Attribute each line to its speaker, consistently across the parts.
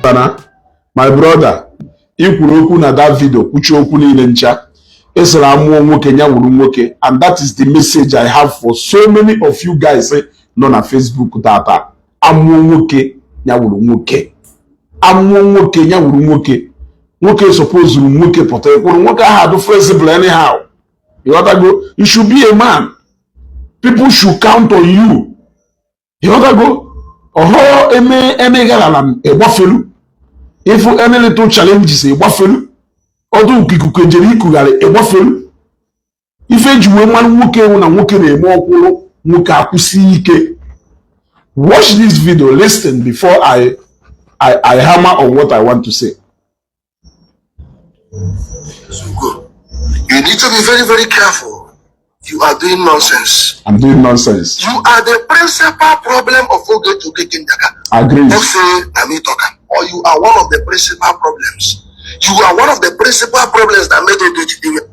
Speaker 1: Ịghọtana? My brother, i kwuru okwu na that video, kwuchie okwu niile ncha. Ị sịrị amụọ nwoke ya wuru nwoke, and that is the message I have for so many of you guys nọ na Facebook tata. Amụọ nwoke ya wuru nwoke. Amụọ nwoke ya wuru nwoke. Nwoke supposed nwoke pụta ịkwụrụ nwoke ahụ adụ flexible anyhow. Ịghọtago? You should be a man. People should count on you. Ịghọtago? Ọhọ eme emegharala m ịgbafelu. Ịfụ any little challenges, ịgbafelu. Ọdụ ikuku ejere ikugharị, ịgbafelu. Ife eji wee mmanụ nwoke ewu na nwoke na-eme ọkwụrụ nwoke akwụsị ike. Watch this video, listen before I hammer on what I want to say.
Speaker 2: Zugo, you need to be very, very careful. You are doing nonsense.
Speaker 1: I'm doing nonsense.
Speaker 2: You are the principal problem of Ogechi Okeke Njaka.
Speaker 1: Agree.
Speaker 2: Don't say na me talk am. Or you are one of the principal problems. You are one of the principal problems that made Ogechi dey where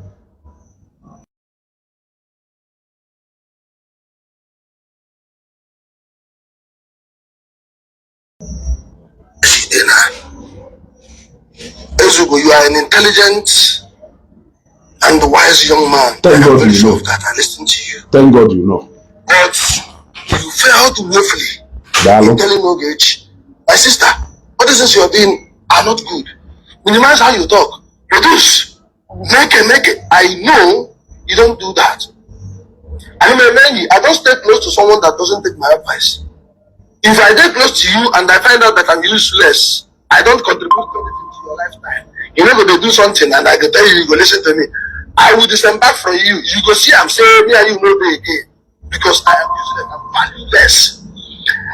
Speaker 2: she dey now. Ezugo, you are an intelligent and wise young man.
Speaker 1: Thank
Speaker 2: I am
Speaker 1: God
Speaker 2: very
Speaker 1: you
Speaker 2: sure
Speaker 1: know.
Speaker 2: of that. I listen to you.
Speaker 1: Thank God you know.
Speaker 2: But you failed woefully
Speaker 1: Daalụ.
Speaker 2: in telling Ogechi, my sister, all these things you are doing are not good. Minimize how you talk. Reduce. Make it, make it. I know you don't do that. I'm a man. I don't stay close to someone that doesn't take my advice. If I get close to you and I find out that I'm useless, I don't contribute anything to your lifestyle. You know, go do something and I go tell you, you go listen to me. I will disembark from you. You go see I'm saying me and you no dey again because I am useless. I'm valueless.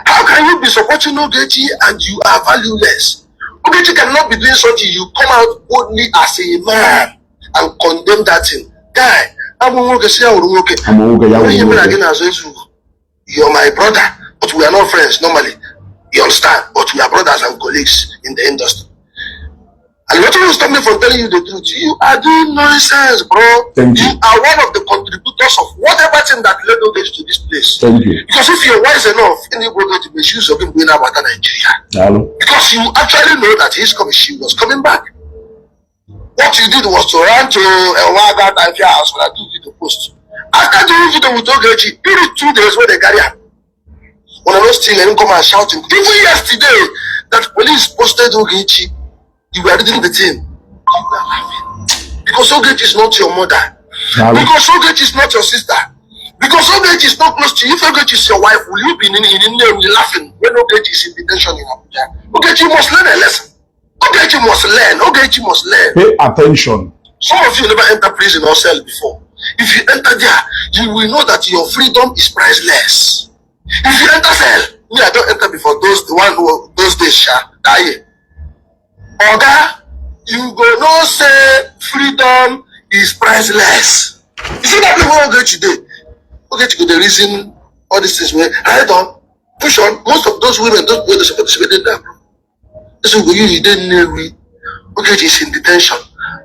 Speaker 2: How can you be supporting Ogechi and you are valueless? Ogechi cannot be doing something. You come out boldly as a man and condemn that thing. Guy, I'm nwoke si ya wuru nwoke.
Speaker 1: Amụọ nwoke ya wuru
Speaker 2: Ihe mụ na
Speaker 1: nwoke.
Speaker 2: gị na-azụ ezugo. You're my brother, but we are not friends normally. You understand? But we are brothers and colleagues in the industry. And what will stop me from telling you the truth? You are doing nonsense, bro.
Speaker 1: Thank you.
Speaker 2: You are one of the contributors of whatever thing that led Ogechi to this place.
Speaker 1: Thank you.
Speaker 2: Because if you're wise enough, any Ogechi may choose of him going about Nigeria.
Speaker 1: Daalụ.
Speaker 2: Because you actually know that he's coming, she was coming back. What you did was to run to Ewaga Tafia house when I do video post. After doing video with Ogechi, you reach 2 days where they carry her. When I was still and come and shouting. Even yesterday, that police posted Ogechi, you were reading the thing. You were laughing. Because Ogechi is not your mother.
Speaker 1: Daalụ.
Speaker 2: Because Ogechi is not your sister. Because Ogechi is not close to you. If Ogechi is your wife, will you be in Nnewi laughing when Ogechi is in detention in Abuja? Ogechi must learn a lesson. Ogechi must learn. Ogechi must learn.
Speaker 1: Pay attention.
Speaker 2: Some of you never enter prison or cell before. If you enter there, you will know that your freedom is priceless. If you enter cell, me, I don't enter before those the one who those days, sha, that year. Oga, you go no say freedom is priceless. You see that people Ogechi dey, Ogechi go dey reason all these things wey right on, push on. Most of those women, those people dey support participated there, bro. This one go you dey Nnewi. Ogechi is in detention.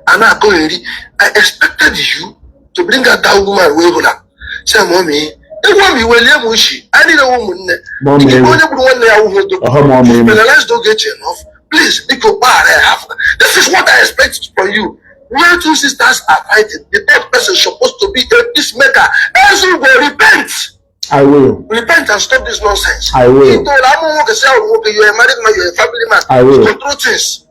Speaker 2: And I go eri. I expected you to bring out that woman wey hold am. Say, "Mommy, egwu m iwelie m ushi. Anyị niile wụ ụmụnne."
Speaker 1: Mommy.
Speaker 2: Ikekwe onye gburu nwanne ya wụghị odogwu.
Speaker 1: Ọhọ mommy.
Speaker 2: You've penalized Ogechi enough. Please, biko gbaghara ya. This is what I expect from you. Where two sisters are fighting, the third person is supposed to be a peacemaker. Ezugo, repent.
Speaker 1: I will.
Speaker 2: Repent and stop this nonsense.
Speaker 1: I will.
Speaker 2: You told I'm nwoke say nwoke, you're a married man, you're a family man.
Speaker 1: I will.
Speaker 2: You control things.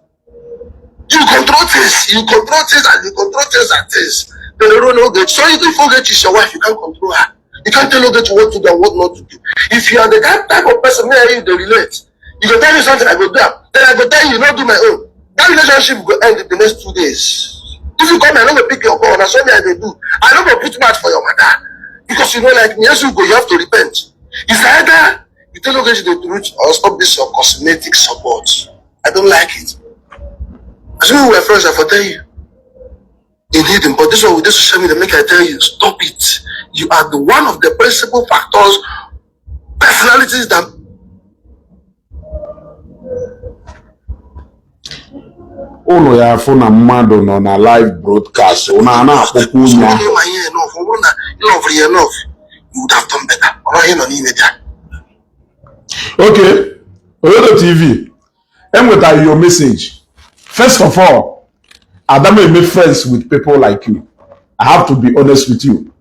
Speaker 2: You control things. You control things and you control things and things. Then you don't know Ogechi. So if Ogechi is your wife, you can't control her. You can't tell Ogechi what to do and what not to do. If you are the type of person me and you they relate, you go tell me something, I go do am. Then I go tell you, not do my own. That relationship go end in the next 2 days. If you come, I no go pick your call. Na so me I dey do. I no go put mouth for your matter. Because you know, like me, yes, you go, you have to repent. It's either you tell Ogechi the truth or stop this your cosmetic support. I don't like it. As we were friends, I for tell you. In hidden, but this one with this social media make I tell you, stop it. You are the one of the principal factors, personalities that
Speaker 1: Ụnụ ya afụ na mmadụ nọ na live broadcast, ụnụ a na-akpọkwa
Speaker 2: So
Speaker 1: onye
Speaker 2: when
Speaker 1: ahụ.
Speaker 2: you are here enough, ọ bụrụ na you love here enough, you would have done better. Ọ naghị nọ n'ime ya.
Speaker 1: Okay, Oyodo TV. Enwetara your message. First of all, Adama eme friends with people like you. I have to be honest with you.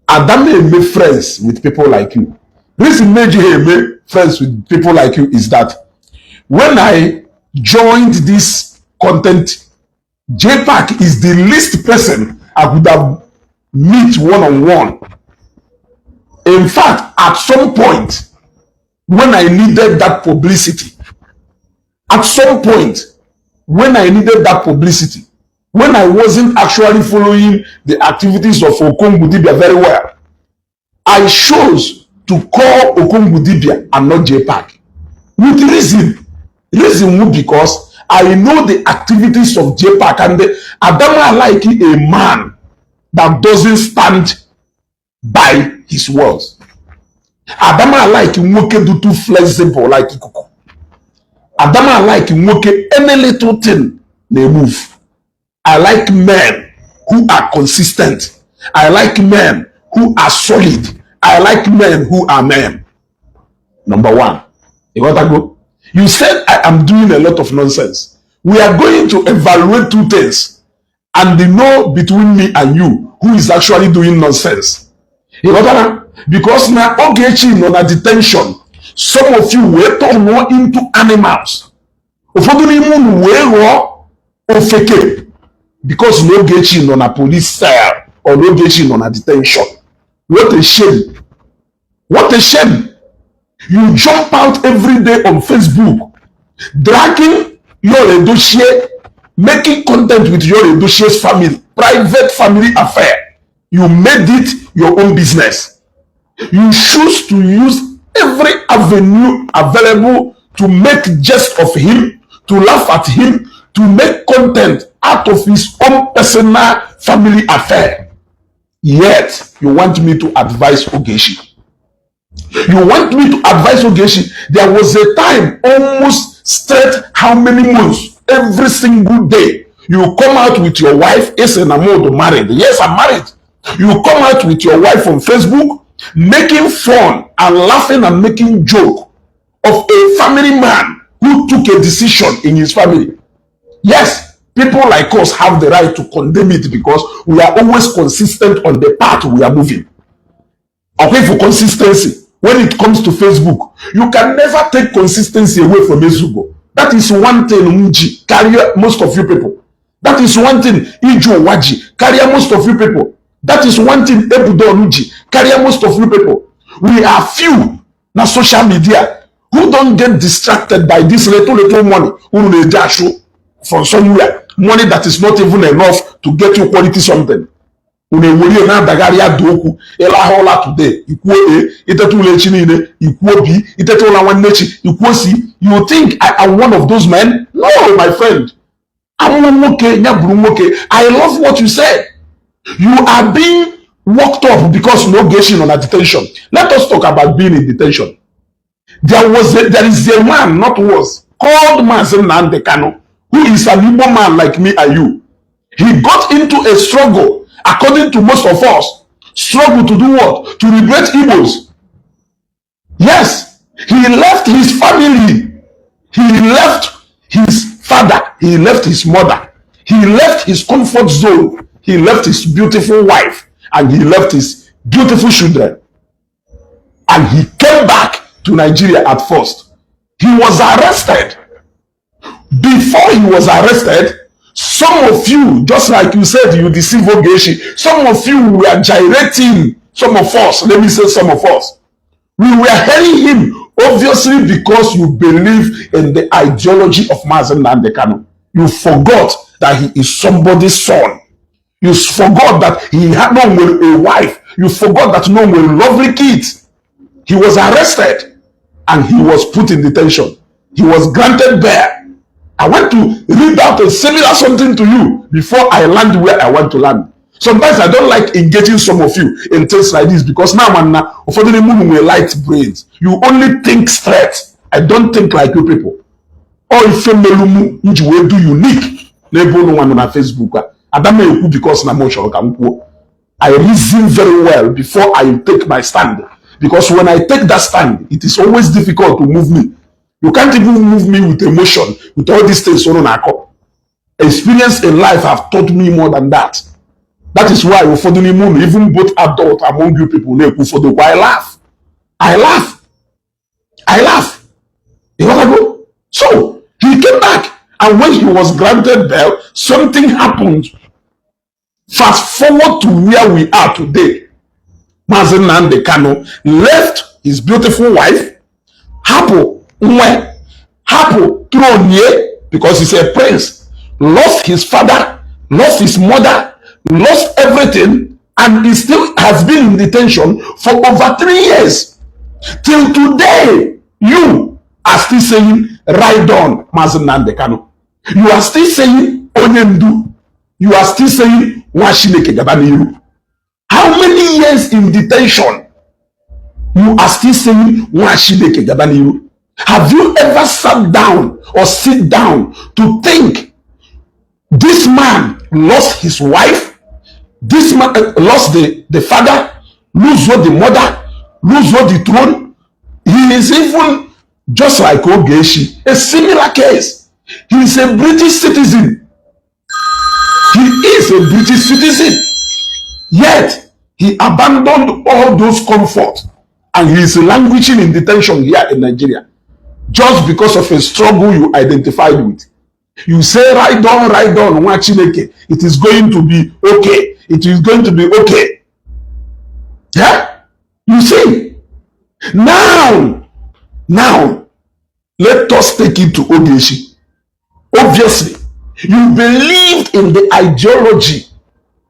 Speaker 1: Adama eme friends with people like you. Reason meji eme friends with people like you is that when I joined this content, JPAC is the least person I could have meet one on one. In fact, at some point, when I needed that publicity, at some point, when I needed that publicity, when I wasn't actually following the activities of Okongwu Dibia very well, I chose to call Okongwu Dibia and not JPAC. With reason. Reason would because I know the activities of JPAC and the Adama like a man that doesn't stand by his words. Adama like nwoke do too flexible like ikuku. Adama like nwoke any little thing na move. I like men who are consistent. I like men who are solid. I like men who are men. Number one. You got to go? You said I am doing a lot of nonsense. We are going to evaluate two things and the know between me and you who is actually doing nonsense. You got that? Because now Ogechi nọ na detention. Some of you wee turn into animals. Ụfọdụ n'ime unu wee ghọọ ofeke because na Ogechi nọ na police cell or na Ogechi nọ na detention. What a shame. What a shame. You jump out every day on Facebook, dragging Yul Edochie, making content with Yul Edochie's family, private family affair. You made it your own business. You choose to use every avenue available to make jest of him, to laugh at him, to make content out of his own personal family affair. Yet, you want me to advise Ogechi. You want me to advise Ogechi? There was a time, almost straight how many months, every single day, you come out with your wife, Ese married. Yes, I'm married. You come out with your wife on Facebook, making fun and laughing and making joke of a family man who took a decision in his family. Yes, people like us have the right to condemn it because we are always consistent on the path we are moving. Okay, for consistency, when it comes to Facebook, you can never take consistency away from Ezugo. That is one thing m ji carry most of you people. That is one thing Ijo Waji carry most of you people. That is one thing Ebudo ji carry most of you people. We are few na social media who don't get distracted by this little little money unu na-eji achụ from somewhere, money that is not even enough to get you quality something. Unu ewere na-adagharị ada okwu. Ịlahụ ụla today, ikwuo A. Iteta ụlọ echi niile, ikwuo B. Iteta ụla nwanne echi, ikwuo C. You think I am one of those men? No, my friend. Amụrụ nwoke ya bụrụ nwoke. I love what you said. You are being worked up because na Ogechi nọ na detention. Let us talk about being in detention. There is a man, not was, called Mazi Nnamdi Kanu, who is an Igbo man like me and you. He got into a struggle, according to most of us, struggle to do what? To liberate Igbos. Yes, he left his family. He left his father. He left his mother. He left his comfort zone. He left his beautiful wife and he left his beautiful children. And he came back to Nigeria at first. He was arrested. Before he was arrested, some of you, just like you said, you deceive Ogechi. Some of you were gyrating. Some of us, let me say some of us, we were hailing him, obviously because you believe in the ideology of Mazi Nnamdi Kanu. You forgot that he is somebody's son. You forgot that he had no a wife. You forgot that no were lovely kids. He was arrested and he was put in detention. He was granted bail. I want to read out a similar something to you before I land where I want to land. Sometimes I don't like engaging some of you in things like this because now man ụfọdụ n'ime unu nwere light brains. You only think straight. I don't think like you people. Ọ ife melu mụ m ji wee do unique n'ebe unu nwa nọ na Facebook a. Adama ekwu because na m chọrọ ka m kwuo. I reason very well before I take my stand. Because when I take that stand, it is always difficult to move me. You can't even move me with emotion, with all these things unu na-akọ. Experience in life have taught me more than that. That is why ụfọdụ n'ime unu, even both adult among you people, na-ekwu ụfọdụ okwu, I laugh, I laugh, I laugh. Ịghọtago? So he came back, and when he was granted bail, something happened. Fast forward to where we are today. Mazi Nnamdi Kanu left his beautiful wife, hapụ nwe, hapụ throne ye, because he's a prince, lost his father, lost his mother, lost everything, and he still has been in detention for over 3 years. Till today, you are still saying, "Ride on, Mazi Nnamdi Kanu." You are still saying, "Onye ndu." You are still saying, "Nwa Chineke gaba n'iru." How many years in detention, you are still saying, "Nwa Chineke gaba n'iru"? Have you ever sat down or sit down to think, this man lost his wife, this man lost the father, lose the mother, lose the throne? He is even just like Ogechi, a similar case. He is a British citizen. He is a British citizen, yet he abandoned all those comfort and he is languishing in detention here in Nigeria just because of a struggle you identified with. You say, "Ride on, ride on, nwa Chineke. It is going to be okay. It is going to be okay." Yeah, you see, now let us take it to Ogechi. Obviously, you believed in the ideology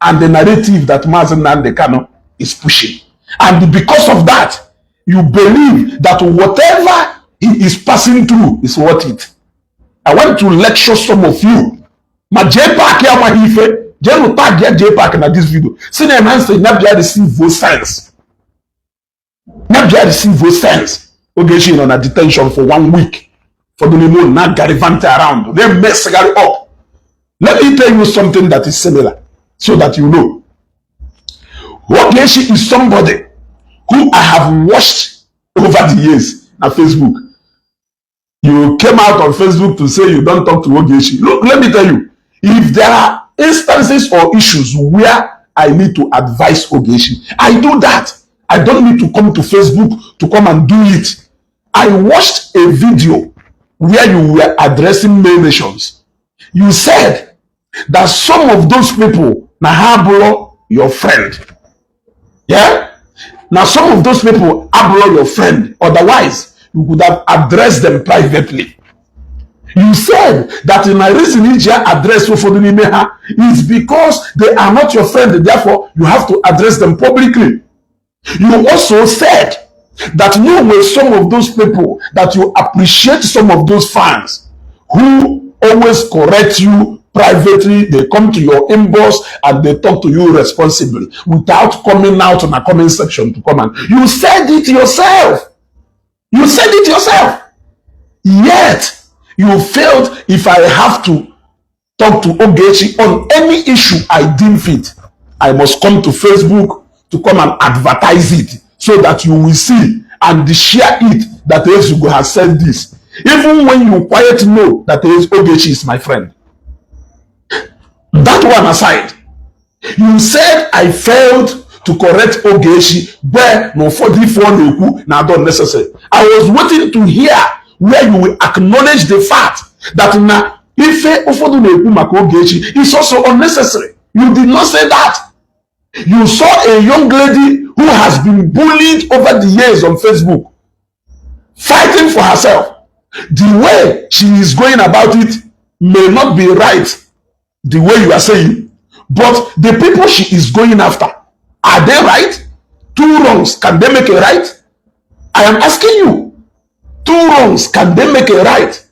Speaker 1: and the narrative that Mazi Nnamdi Kanu is pushing, and because of that, you believe that whatever he is passing through is worth it. I want to lecture some of you. Ma JPAC amaghị ife, jeenụ tag ya JPAC na this video, si na enhance ya, bịa receive sense, ya bịa receive sense. Ogechi nọ na detention for one week, for the unu na gallivant around, they mess up. Let me tell you something that is similar so that you know. Ogechi is somebody who I have watched over the years na Facebook. You came out on Facebook to say you don't talk to Ogechi. Look, let me tell you, if there are instances or issues where I need to advise Ogechi, I do that. I don't need to come to Facebook to come and do it. I watched a video where you were addressing male nations. You said that some of those people na ha abụrụ your friend. Yeah? Now some of those people abụrụ your friend. Otherwise, you could have addressed them privately. You said that in my reason iji address ụfọdụ n'ime ha is because they are not your friend. Therefore, you have to address them publicly. You also said that you were some of those people that you appreciate, some of those fans who always correct you privately. They come to your inbox and they talk to you responsibly without coming out on a comment section to come and you said it yourself. You said it yourself. Yet you felt if I have to talk to Ogechi on any issue I deem fit, I must come to Facebook to come and advertise it so that you will see and share it that Ezugo has said this. Even when you quite know that Ogechi is my friend. That one aside, you said I failed to correct Ogechi where na ụfọdụ ife ọ na-ekwu na adọ necessary. I was waiting to hear where you will acknowledge the fact that na ife ụfọdụ na-ekwu maka Ogechi is also unnecessary. You did not say that. You saw a young lady who has been bullied over the years on Facebook, fighting for herself. The way she is going about it may not be right, the way you are saying, but the people she is going after, are they right? Two wrongs, can they make a right? I am asking you. Two wrongs, can they make a right?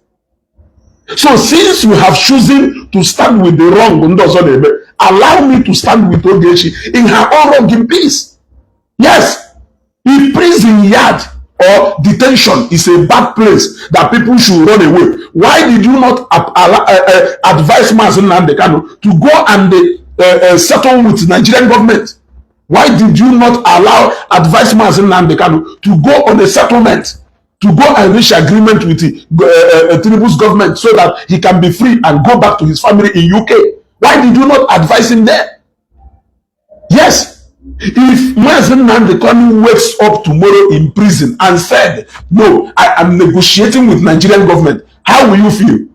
Speaker 1: So since you have chosen to stand with the wrong, ndị ọzọ na-eme, allow me to stand with Ogechi in her own wrong in peace. Yes, if prison yard or detention is a bad place that people should run away, why did you not advise Mazi Nnamdi Kanu to go and settle with Nigerian government? Why did you not allow advise Mazi Nnamdi Kanu to go on a settlement? To go and reach agreement with the Tinubu's government so that he can be free and go back to his family in UK? Why did you not advise him there? Yes. If Mazi Nnamdi Kanu wakes up tomorrow in prison and said, "No, I am negotiating with Nigerian government," how will you feel?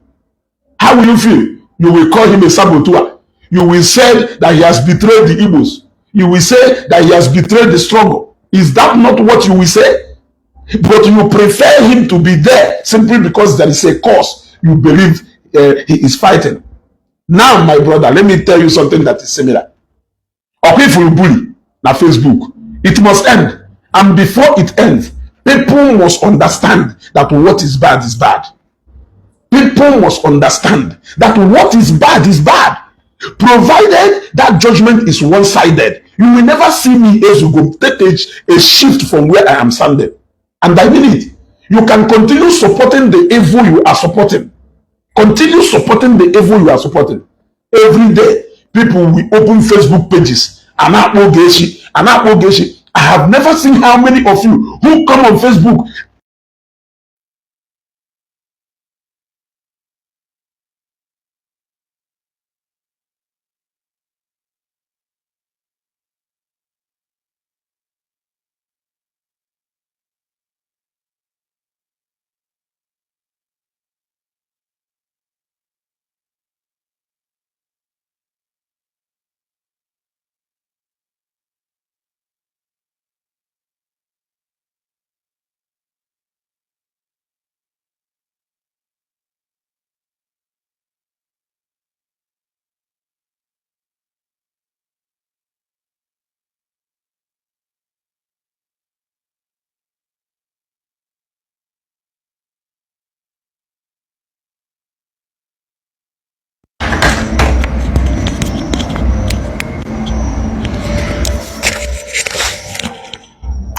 Speaker 1: How will you feel? You will call him a saboteur. You will say that he has betrayed the Igbos. You will say that he has betrayed the struggle. Is that not what you will say? But you prefer him to be there simply because there is a cause you believe he is fighting. Now, my brother, let me tell you something that is similar. Ọkwa ifuru bully na Facebook. It must end. And before it ends, people must understand that what is bad is bad. People must understand that what is bad is bad. Provided that judgment is one-sided, you will never see me as you go take a shift from where I am standing. And I mean it. You can continue supporting the evil you are supporting. Continue supporting the evil you are supporting. Every day, people will open Facebook pages and Ogechi and Ogechi. I have never seen how many of you who come on Facebook.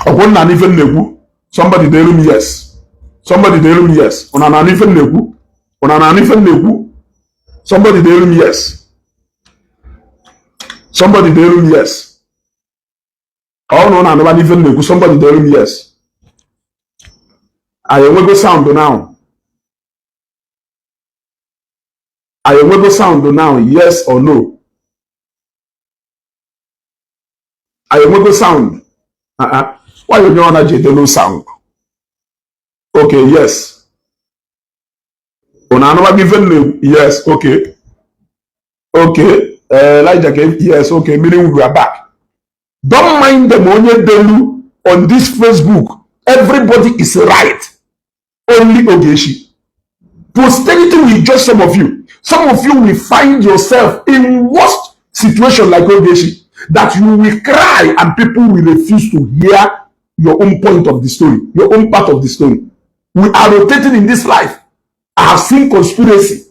Speaker 1: Ọkwụ nna n'ife m na-ekwu. Somebody delu m yes. Somebody delu m yes. Ụna na ife m na-ekwu. Ụna na ife m na-ekwu. Somebody delu m yes. Somebody delu m yes. Ọ na ụna anụba n'ife m na-ekwu. Somebody delu m yes. Anyị enwego sound now. Anyị enwego sound now, yes or no? Anyị enwego sound? Uh-uh. Why onye ọ na ji edelu sound? Okay, yes. Unu anụbago ife m na-ekwu? Yes, okay. Okay. Elijah, yes, okay, meaning we are back. Don't mind them, onye delu on this Facebook. Everybody is right. Only Ogechi. Posterity will judge some of you. Some of you will find yourself in worst situation like Ogechi, that you will cry and people will refuse to hear your own point of the story, your own part of the story. We are rotating in this life. I have seen conspiracy.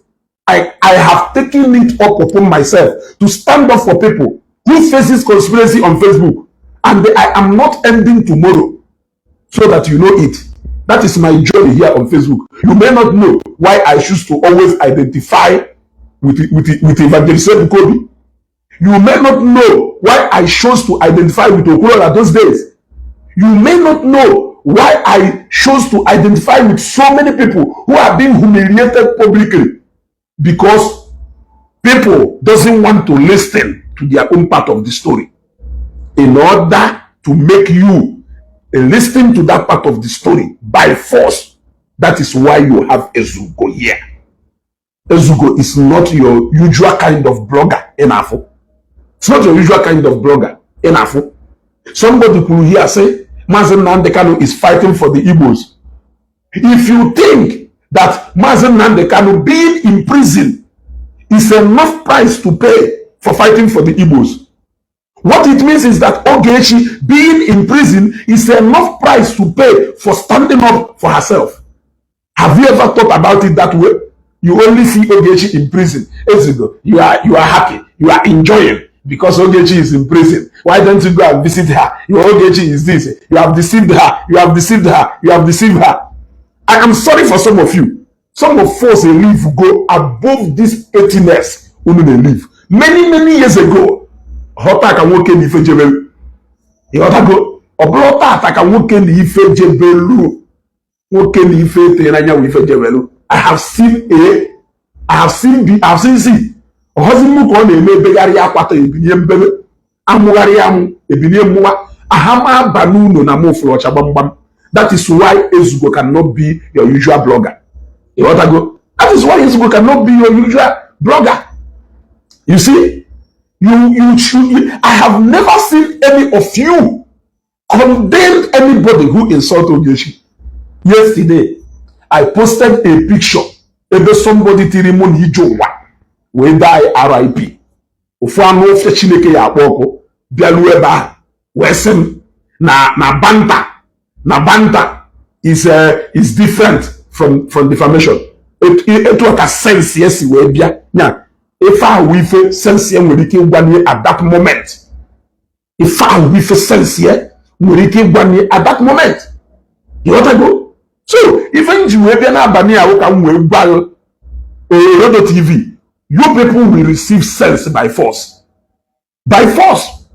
Speaker 1: I have taken it up upon myself to stand up for people who faces conspiracy on Facebook. And I am not ending tomorrow, so that you know it. That is my journey here on Facebook. You may not know why I choose to always identify with Evangelist Ebuka Obi. You may not know why I chose to identify with Okwuluora those days. You may not know why I chose to identify with so many people who are being humiliated publicly, because people doesn't want to listen to their own part of the story. In order to make you listen to that part of the story by force, that is why you have Ezugo here. Ezugo is not your usual kind of blogger in Afo. It's not your usual kind of blogger in Afo. Somebody could hear say, "Mazi Nnamdi Kanu is fighting for the Igbos." If you think that Mazi Nnamdi Kanu being in prison is enough price to pay for fighting for the Igbos, what it means is that Ogechi being in prison is enough price to pay for standing up for herself. Have you ever thought about it that way? You only see Ogechi in prison. Ezugo, you are happy. You are enjoying because Ogechi is in prison. Why don't you go and visit her? Your Ogechi is this. You have deceived her. You have deceived her. You have deceived her. I am sorry for some of you. Some of us live go above this pettiness. Unu na-live. Many, many years ago, ghọta ka nwoke na ife jebelu. Ịghọtago? Ọ bụrụ tata ka nwoke na ife jebelu. Nwoke na ife etere anya wụ ife jewelu. I have seen A, I have seen B, I have seen C. Ọhọzi mụ ka ọ na-eme ebegharị akwata ebinye mbebe, amụgharị amụ ebinye mmụwa ahama aba n'ụlọ na mụ fụrụ ọcha gbamgbam. That is why Ezugo cannot be your usual blogger. Ịghọtago? That is why Ezugo cannot be your usual blogger. You see, you should, I have never seen any of you condemn anybody who insult Ogechi. Yesterday I posted a picture ebe somebody tiri mụ na ije ụwa wee die RIP. Ofu anụ ofe Chineke ya akpọ ọkụ bịaruo ebe ahụ wee sị m na banter, na banter is different from defamation. Etu a ka sense ya si wee bịa nya ife ahụ, ife sense ya nwere ike ịgwanye at that moment, ife ahụ ife sense ya nwere ike ịgwanye at that moment. Ịghọtago? So ife m ji wee bịa n'abalị ahụ ka m wee gwa gị, Orodo TV, you people will receive sense by force, by force.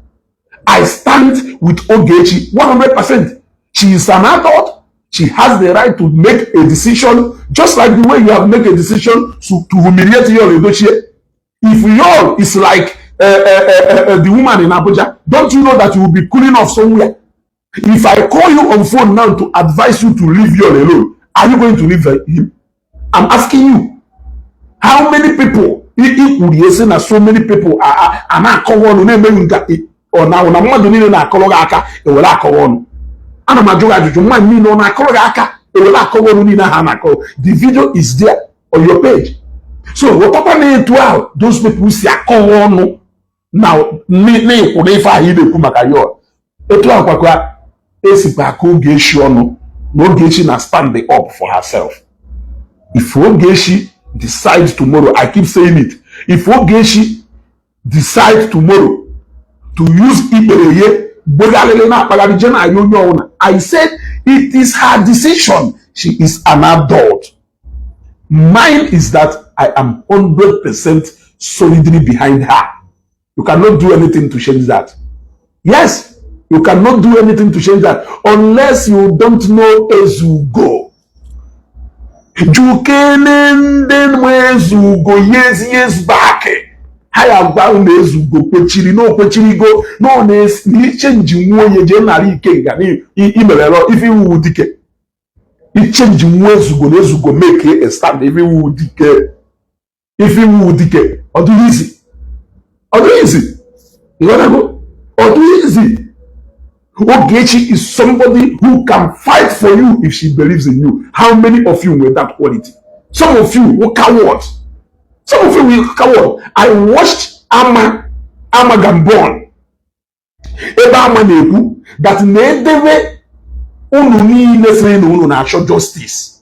Speaker 1: I stand with Ogechi 100%. She is an adult. She has the right to make a decision, just like the way you have made a decision to humiliate Yul Edochie. If Yul is like the woman in Abuja, don't you know that you will be cooling off somewhere? If I call you on phone now to advise you to leave Yul alone, are you going to leave him? I'm asking you. How many people ikwuru esi na so many people a na-akọwa ọnụ na-emeghị nka ọ na mmadụ niile na-akọrọ gị aka ewere akọwa ọnụ? Ana m ajụ gị ajụjụ, mmadụ niile ọ na-akọrọ gị aka ewere akọwa ọnụ niile ha na-akọrọ? The video is there on your page. So ghọtakwa na etu ahụ those people si akọwa ọnụ na n'ịkwụ n'ife ahụ ị na-ekwu maka ya, etu ahụ kwakwa esikwa aka Ogechi ọnụ na Ogechi na stand up for herself. If Ogechi decide tomorrow, I keep saying it, if Ogechi decide tomorrow to use ikpere ye gbegharịrị na-akpagharị je na aya onye ọbụla, I said it is her decision. She is an adult. Mine is that I am 100% solidly behind her. You cannot do anything to change that. Yes, you cannot do anything to change that unless you don't know Ezugo. Jukene ndị nwe Ezugo years back, ha ya gwa unu Ezugo kwechiri na okwechirigo na ọ na ichenji nwa onye jee nara ike nga imerere ife iwu dike ichenji nwa Ezugo na Ezugo make a stand. Ife iwu dike, ife iwu dike, ọ dịghị izi, ọ dịghị izi. Ịghọtago? Ọ dịghị izi. Ogechi is somebody who can fight for you if she believes in you. How many of you with that quality? Some of you were cowards. Some of you were coward. I watched Ama Gambon. Ebe Ama na-ekwu that na-edebe unu niile sịrị na unu na-achọ justice.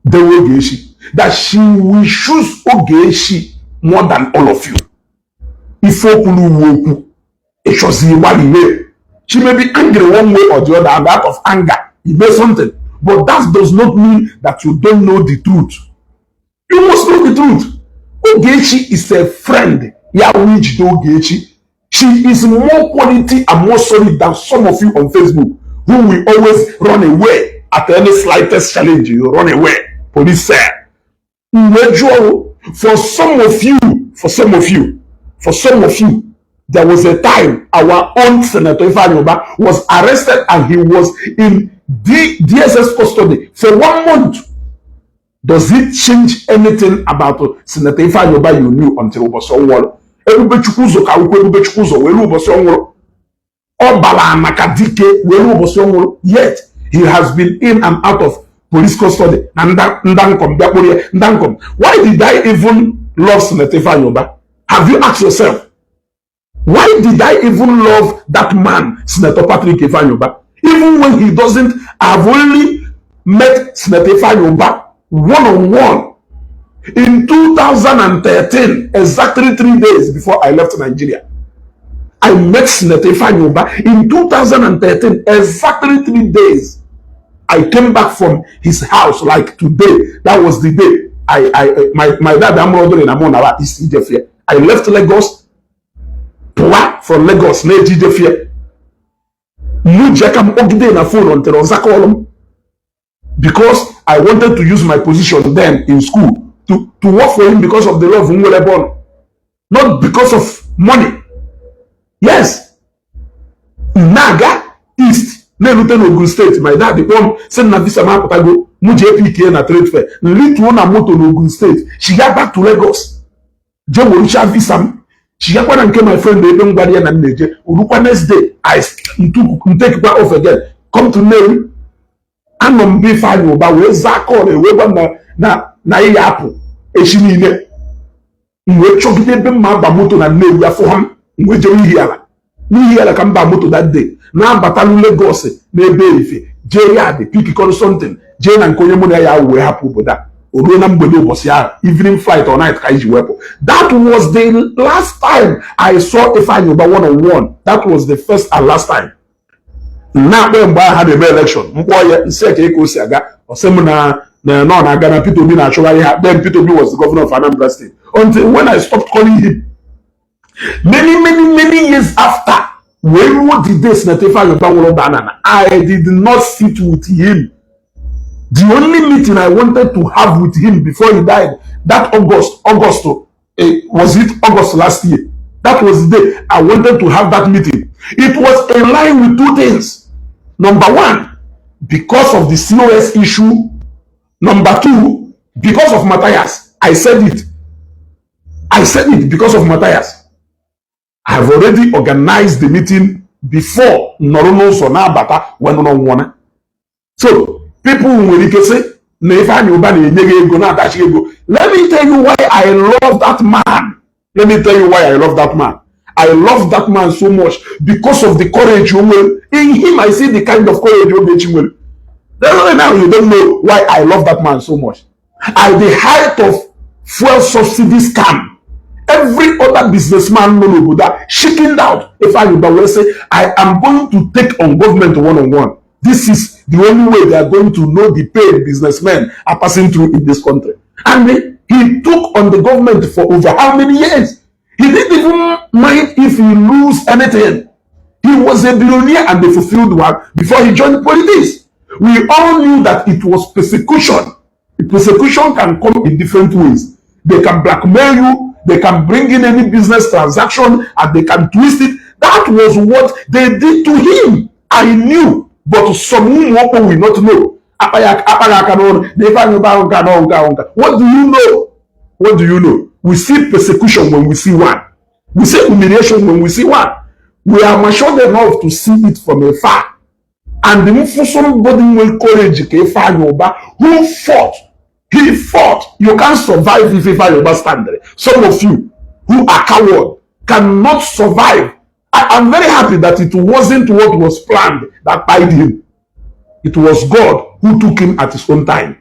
Speaker 1: Dewe Ogechi. That she will choose Ogechi more than all of you. Ife okwu na uwe okwu. Ịchọzi ịgbalị iwe. She may be angry one way or the other, and out of anger, he made something. But that does not mean that you don't know the truth. You must know the truth. Ogechi is a friend. Ya ijide Ogechi. She is more quality and more solid than some of you on Facebook who will always run away at any slightest challenge. You run away. Police say. For some of you, for some of you, for some of you, there was a time our own Senator Ifeanyi Uba was arrested and he was in DSS custody for one month. Does it change anything about Senator Ifeanyi Uba you knew until ụbọchị ọ nwụrụ? Ebubechukwu ụzọ ka akwụkwọ Ebubechukwu ụzọ were ụbọchị ọ nwụrụ. Ọ bara maka dike were ụbọchị ọ nwụrụ. Yet he has been in and out of police custody na ndankom bịa kpụrụ ya ndankom. Why did I even love Senator Ifeanyi Uba? Have you asked yourself? Why did I even love that man, Senator Patrick Ifeanyi Uba? Even when he doesn't, I've only met Senator Ifeanyi Uba one on one in 2013, exactly 3 days before I left Nigeria. I met Senator Ifeanyi Uba in 2013, exactly 3 days. I came back from his house like today. That was the day I my dad Amrodori na Monara is Ijefia. I left Lagos, pụwa from Lagos na-eji Ijefia. Mụ ji aka m kpọgide na phone until ọ zakọọlụ m. Because I wanted to use my position then in school to work for him because of the love m nwere ebe ọ nọ, not because of money. Yes, na-aga east, na-erute n'Ogun State, my dad kpọọ m, sị m na visa m apụtago, mụ jee pick na trade fair. Nlituo na moto n'Ogun State, shiga back to Lagos, jee werucha visa m, chigakwa na nke my friend ebe m gwara ya na m na-eje. Urukwa next day, I ntekikwa off again, come to Nnewi. Anọ m be Ifeanyị Ụba wee zaa call, wee gwa m na ịya apụ echi niile. M wee chọgide ebe mma aba moto na Nnewi, afọ ha m. M wee jewe Ihiala. N'ihi ala ka m ba moto that day, na-abatalụ Lagos n'ebe ife, jee yard, pickikọrọ something, jee na nke onye mụ na ya wee hapụ obodo a. O ruo na mgbede ụbọchị ahụ, evening flight or night ka anyị ji wepụ. That was the last time I saw Ifeanyi Uba one on one. That was the first and last time. Na-akpọ ya mgbe ahụ ha na-eme election, mkpọ ya, nsị ka ka o si aga. Ọ sị m na nọ na-aga na Peter Obi na-achụgharị ha. Then Peter Obi was the governor of Anambra State. Until when I stopped calling him many, many, many years after, wee ruo the day Senator Ifeanyi Uba nwụrụ banana, I did not sit with him. The only meeting I wanted to have with him before he died, that August, August, was it August last year? That was the day I wanted to have that meeting. It was in line with two things. Number one, because of the COS issue. Number two, because of Matthias. I said it. I said it because of Matthias. I have already organized the meeting before nọrọ n'ụzọ na-abata wee nọ n'ọnwụna. So people nwere ike sị na Ifeanyi Uba na-enye gị ego, na-atachi ego. Let me tell you why I love that man. Let me tell you why I love that man. I love that man so much because of the courage o nwere. In him I see the kind of courage Ogechi nwere. Now you don't know why I love that man so much. At the height of fuel subsidy scam, every other businessman nọ n'obodo a chickened out. Ifeanyi Uba wee say, "I am going to take on government one on one. This is the only way they are going to know the pain businessmen are passing through in this country." And he took on the government for over how many years? He didn't even mind if he lose anything. He was a billionaire and a fulfilled one before he joined politics. We all knew that it was persecution. Persecution can come in different ways. They can blackmail you, they can bring in any business transaction and they can twist it. That was what they did to him. I knew, but some ụmụ will not know. Akpaghị aka n'ọnụ na Ifeanyi Uba ahụ nke a na nke ahụ nke. What do you know? What do you know? We see persecution when we see one. We see humiliation when we see one. We are matured enough to see it from afar. And the somebody with courage ka Ifeanyi Uba, who fought, he fought. You can't survive if Ifeanyi Uba stand there. Some of you who are coward cannot survive. I am very happy that it wasn't what was planned that died him. It was God who took him at his own time.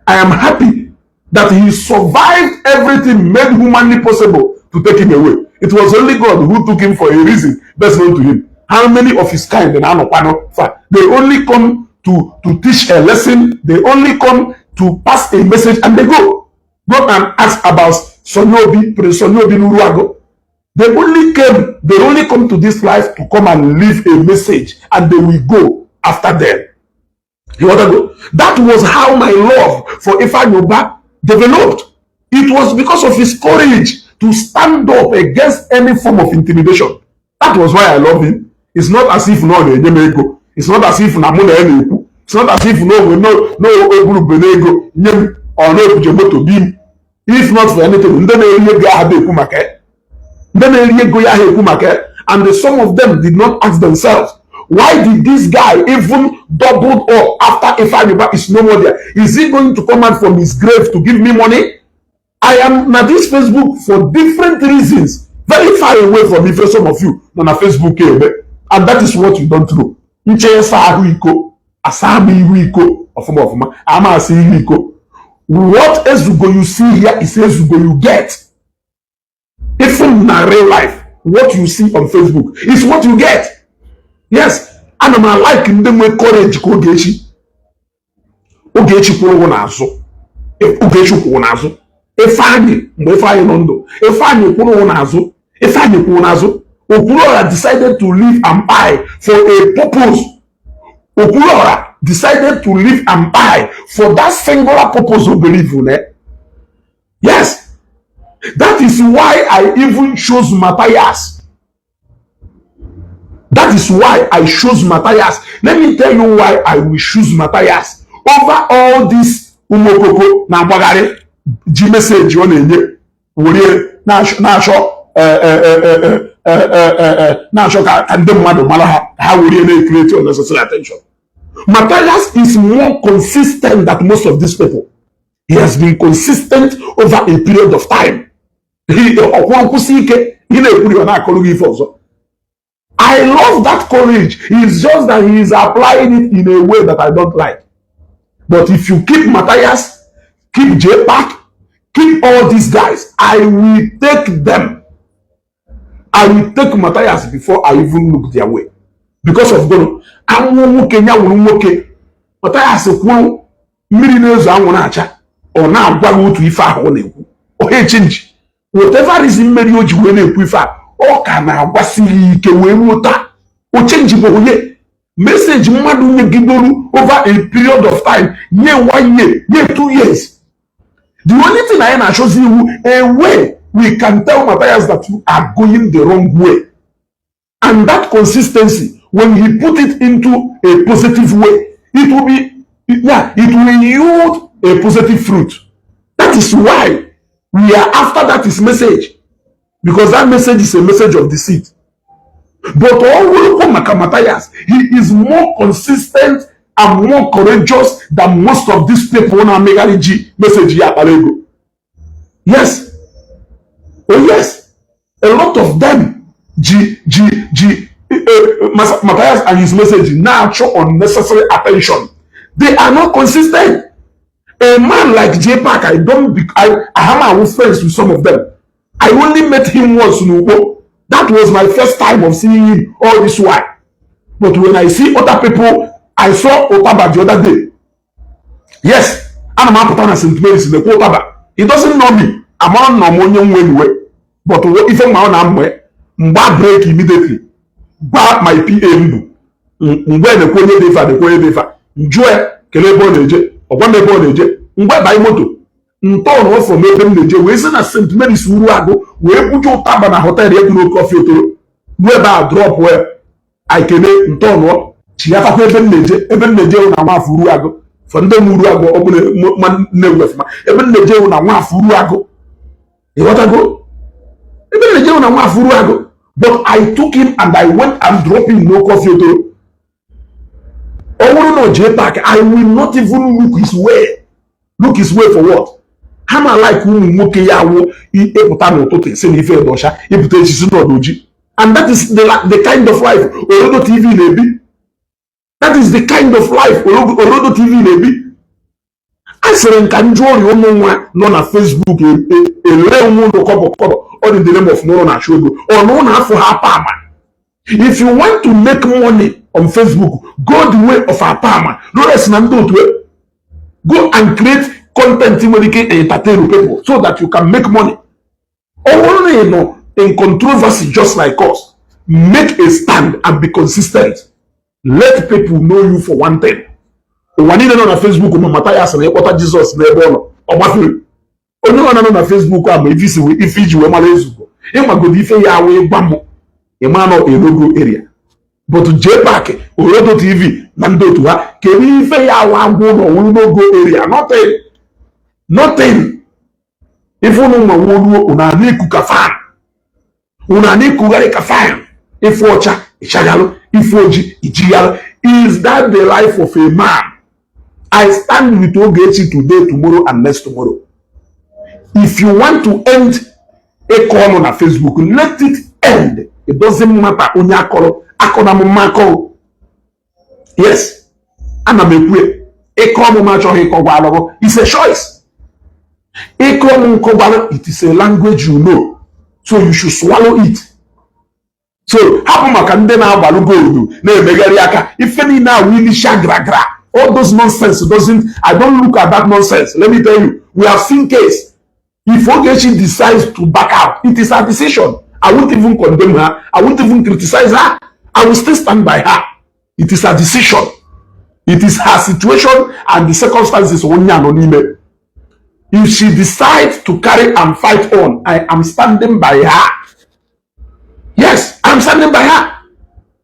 Speaker 1: I am happy that he survived everything made humanly possible to take him away. It was only God who took him for a reason best known to him. How many of his kind in Anokwano? They only come to teach a lesson, they only come to pass a message and they go. Go and ask about Sonyobi, Prince Sonyobi Nuruago. They only came, they only come to this life to come and leave a message and they will go after them. You want to go? That was how my love for Ifeanyi Uba developed. It was because of his courage to stand up against any form of intimidation. That was why I love him. It's not as if no na-enye m ego. It's not as if na mụ na ya na-ekwu. It's not as if no egwurube n'ego nye m ọ na-ebuje moto bi m. If not for anything, ndị na-eri ego ahụ ekwu maka ya. Ndị na-eri ego ya ahụ ekwu maka ya. And some of them did not ask themselves, why did this guy even double up after Ifeanyi Uba is no more there? Is he going to come out from his grave to give me money? I am na this Facebook for different reasons, very far away from ife some of you nọ na Facebook eme, and that is what you don't know. Nche ịsa ahụ iko, asa m ihu iko ọfụma ọfụma, ama asa ihu iko. What Ezugo you see here is Ezugo you get. Even na real life, what you see on Facebook is what you get. Yes, ana m like ndị nwe courage ka Ogechi. Ogechi kwụrụ n'azụ. Ogechi kwụrụ n'azụ. Ifeanyị, mgbe Ifeanyị nọ ndụ, Ifeanyị kwụrụ n'azụ. Ifeanyị kwụrụ n'azụ. Okwuluora decided to leave and buy for a purpose. Okwuluora Decided to live and die for that singular purpose of belief in it. Yes, that is why I even chose Matthias. That is why I chose Matthias. Let me tell you why I will choose Matthias over all this ụmụokoko na-agbagharị ji message ọ na-enye were na-achọ na-achọ ka ndị mmadụ mara ha, ha were na-create unnecessary attention. Matthias is more consistent than most of these people. He has been consistent over a period of time. Ọkwụrụ nkwụsị ike ị na-ekwuri, ọ na-akọrọ gị ife ọzọ. I love that courage. It's just that he is applying it in a way that I don't like. But if you keep Matthias, keep J Park, keep all these guys, I will take them. I will take Matthias before I even look their way. Because of God, anwụ nwoke ya wụrụ nwoke. Matthias kwuru mmiri na-ezo, anwụ na-acha, ọ na-agwa gị otu ife ahụ ọ na-ekwu. Ọ ha e-change. Whatever reason mmeri o ji wee na-ekwu ife a, ọ ka na-agwasi ya ike wee ruo taa. O change bụ onye message mmadụ nyegidoro over a period of time, nye one year, nye 2 years. The only thing anyị na-achọzi iwu, a way we can tell Matthias that you are going the wrong way. And that consistency, when he put it into a positive way, it will be, yeah, it will yield a positive fruit. That is why we are after that his message, because that message is a message of deceit. But ọ bụrụkwa maka Matthias, he is more consistent and more courageous than most of these people na-amịgharị ji message ya akpara ego. Yes, oh yes, a lot of them ji Matthias and his message na-achọ unnecessary attention. They are not consistent. A man like J Park, I don't be, I have my own friends with some of them. I only met him once in Ugbo. That was my first time of seeing him all this while. But when I see other people, I saw Otaba the other day. Yes, ana m apụta na St. Mary's nekwa Otaba. He doesn't know me. Amara nọ m onye nwe iwe. But ife mma ọ na-amụ mgba break immediately. Gwa my PA mbụ mgbe nekwa onye dị ife a, nekwa onye dị ife a. Njụọ ya kelee ebe ọ na-eje. Ọ gwa m ebe ọ na-eje. Mgbe banye moto ntọọnụ from ebe m na-eje wee si na St. Mary's Uruagụ wee buje ụtaba na hotel ya dị n'oke ọfịa otoro ruo ebe a drop wee aikene ntọọnụ chiyatakwa ebe m na-eje. Ebe m na-eje wụ na Nwafọ Uruagụ. For ndị m Uruagụ, ọ bụla nnewu ọfụma, ebe m na-eje wụ na Nwafọ Uruagụ. Ịghọtago? Ebe m na-eje wụ na Nwafọ Uruagụ, but I took him and I went and drop him n'oke ọfịa otoro. Ọ bụrụ na o jee park, I will not even look his way. Look his way for what? Ha na like ụmụ nwoke ya wụ ịpụta n'ụtụtụ isi na ife dị ọcha, ịpụta echisi n'ọdụ oji. And that is the kind of life Orodo TV na-ebi. That is the kind of life Orodo TV na-ebi. A sịrị nka njụ ọrịa ụmụ nwa nọ na Facebook ele onwe ụlọ kọbọ kọbọ. Ọ dị the name of n'ụlọ na-achụ ego ọ na ụlọ afọ ha apa ama. If you want to make money on Facebook, go the way of Apama Lawrence na ndị otu. Go and create content nwere ike entertain people so that you can make money. Ọ bụrụ na ị nọ in controversy just like us, make a stand and be consistent. Let people know you for one thing. Ụwa niile nọ na Facebook ma mata ya sị na ịkpọta Jizọs n'ebe ọ nọ, ọ gbafere. Onye ọ nọ na Facebook a ma ife isi ife iji wee mara ezugo ịmagodo ife ya wee gwa m ịma nọ erogo area. But JPAC, Orodo TV na ndị otu ha, kedu ife ya awa agwụ ụlọ wuru n'ogo area? Nothing, nothing. Ife ụnụ nwa wuruo, unu ana iku ka fan, unu ana ikugharị ka fan. Ife ọcha ịchaghalụ, ife oji ijighalụ. Is that the life of a man? I stand with Ogechi today, tomorrow and next tomorrow. If you want to end ịkọ ọnụ na Facebook, let it end. It doesn't matter onye akọrọ akọ na mma akọrọ. Yes, ana m ekwu ịkọ ọmụ m achọghị ịkọgwa alọgọ. It's a choice. Ịkọ ọmụ nkọgbalụ, it is a language you know, so you should swallow it. So hapụ maka ndị na-agbalụ goolu na-emegharị aka ife niile a wilisha gragra. All those nonsense doesn't, I don't look at that nonsense. Let me tell you, we have seen case. If Ogechi decides to back out, it is her decision. I won't even condemn her. I won't even criticize her. I will still stand by her. It is her decision. It is her situation and the circumstances onye a nọ n'ime. If she decides to carry and fight on, I am standing by her. Yes, I'm standing by her.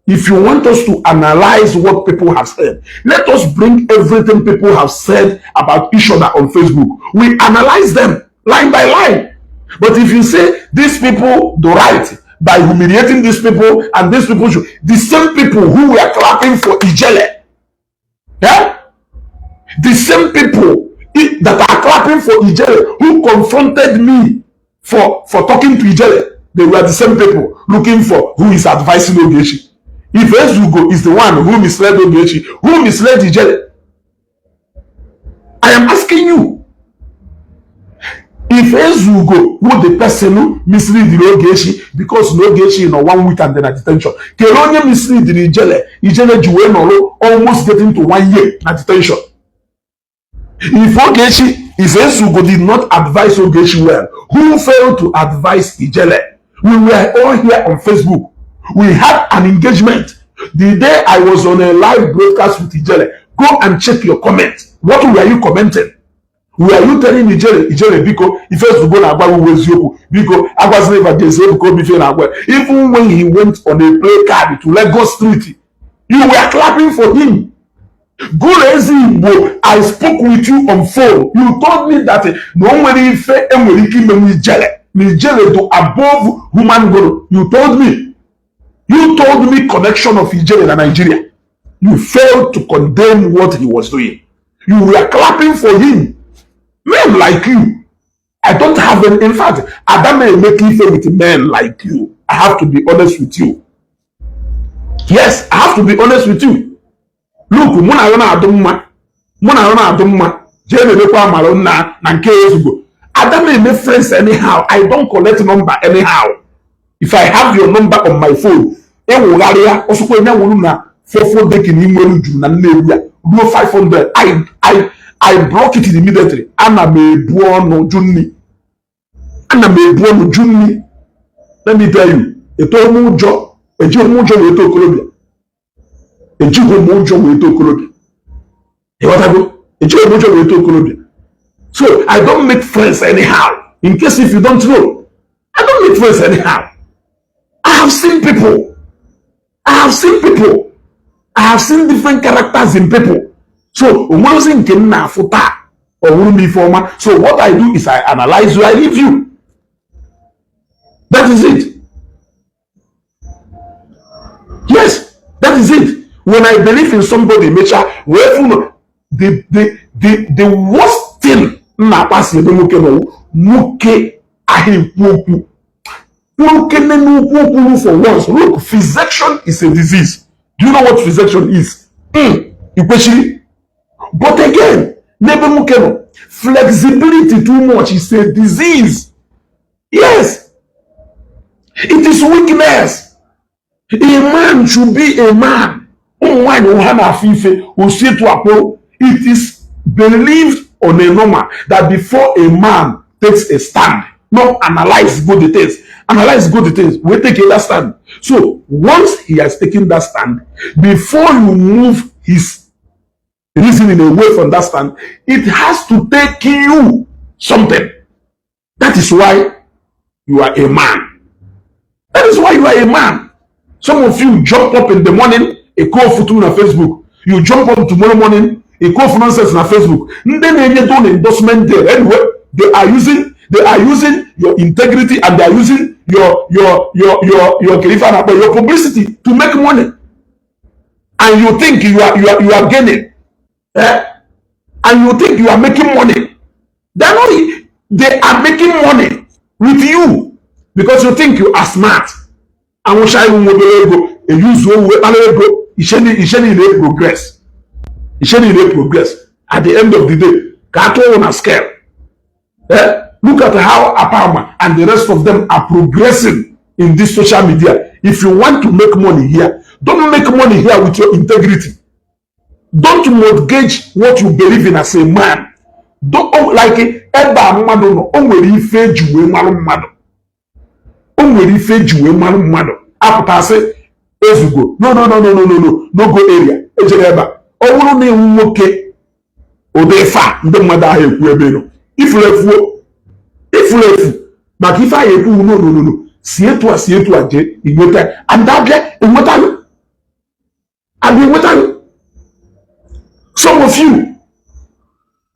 Speaker 1: If you want us to analyze what people have said, let us bring everything people have said about each other on Facebook. We analyze them line by line. But if you say these people do right by humiliating these people and these people should, the same people who were clapping for Ijele, yeah? The same people that are clapping for Ijele who confronted me for talking to Ijele, they were the same people looking for who is advising Ogechi. If Ezugo is the one who misled Ogechi, who misled Ijele? I am asking you. If Ezugo who the person who mislead Ogechi because na Ogechi nọ one week and then na detention, kere onye mislead Ijele, Ijele ji wee nọrọ almost getting to one year na detention? If Ogechi, if Ezugo did not advise Ogechi well, who failed to advise Ijele? We were all here on Facebook. We had an engagement. The day I was on a live broadcast with Ijele, go and check your comment. What were you commenting? Were you telling Ijele, "Ijele, biko, ife Ezugo na-agwa gị eziokwu, biko, agwazina Evangelist Ebuka Obi ife na-agwa"? Even when he went on a play card to Lagos Street, you were clapping for him. Guru Ezigbo, I spoke with you on phone. You told me that na o nwere ife enwere ike imenwu Ijele. Na Ijele do above human goal. You told me. You told me connection of Ijele na Nigeria. You failed to condemn what he was doing. You were clapping for him. Men like you, I don't have any. In fact, Adame make ife with men like you. I have to be honest with you. Yes, I have to be honest with you. Look, mụ na ya na-adụ mma. Mụ na ya na-adụ mma. Jee na-emekwa amara nna na nke ezigbo. Adame eme friends anyhow. I don't collect number anyhow. If I have your number on my phone, ịwụgharịa ọsọkwa enye wuru na fofo dekin nwere juru na Nnewi ya ruo 500, I block it immediately. Ana m ebu ọnụ jụ nni. Ana m ebu ọnụ jụ nni. Let me tell you, eto m ụjọ, ejighị m ụjọ wee too okorobịa. Ejighị m ụjọ wee too okorobịa. Ịghọtago? Ejighị m ụjọ wee too okorobịa. So I don't make friends anyhow. In case if you don't know, I don't make friends anyhow. I have seen people. I have seen people. I have seen different characters in people. So onwere nke m na-afụ taa ọ wụrụ m ife ọma. So what I do is I analyze you, I leave you. That is it. Yes, that is it. When I believe in somebody, mecha wee fụ na the worst thing m na-akpasi ebe nwoke nọ, nwoke ahụ ekwu okwu nwoke n'ukwu okwu for once. Look, fixation is a disease. Do you know what fixation is? Ikwechiri. But again, n'ebe nwoke nọ, flexibility too much is a disease. Yes, it is weakness. A man should be a man. Ụmụ nwaanyị ha na-afụ ife osi etu akpụrụ. It is believed on a normal that before a man takes a stand, not analyze good the things, analyze good the things wey take that stand. So once he has taken that stand, before you move his reasoning away from that stand, it has to take you something. That is why you are a man. That is why you are a man. Some of you jump up in the morning, a call futu na Facebook. You jump up tomorrow morning, a call for nonsense na Facebook. Ndị na-enye don endorsement there. Anyway, they are using your integrity and they are using your kerifa na your publicity to make money. And you think you are gaining. Eh? And you think you are making money. They are not, they are making money with you because you think you are smart. Anwụcha iwu obere ego eyuzuo uwe kpara ego ishe niile progress, ishe niile progress. At the end of the day, ka a tụọ na scale, eh? Look at how Apama and the rest of them are progressing in this social media. If you want to make money here, don't make money here with your integrity. Don't mortgage what you believe in as a man. Don't, oh, like ebe a mmadụ nọ, o nwere ife eji wee marụ mmadụ, o nwere ife eji wee marụ mmadụ. Apụtasị Ezugo, no, no, no, no, no, no, no, no go area ejere ebe a. Ọ bụrụ na iwu nwoke, ụdị ife a ndị mmadụ ahụ ekwu ebe nọ ifuru efuo, ifuru efu maka ife ahụ ekwu. No, no, no, no, si etu a, si etu a jee inweta and abịa enwetaghị, abịa enwetaghị. Some of you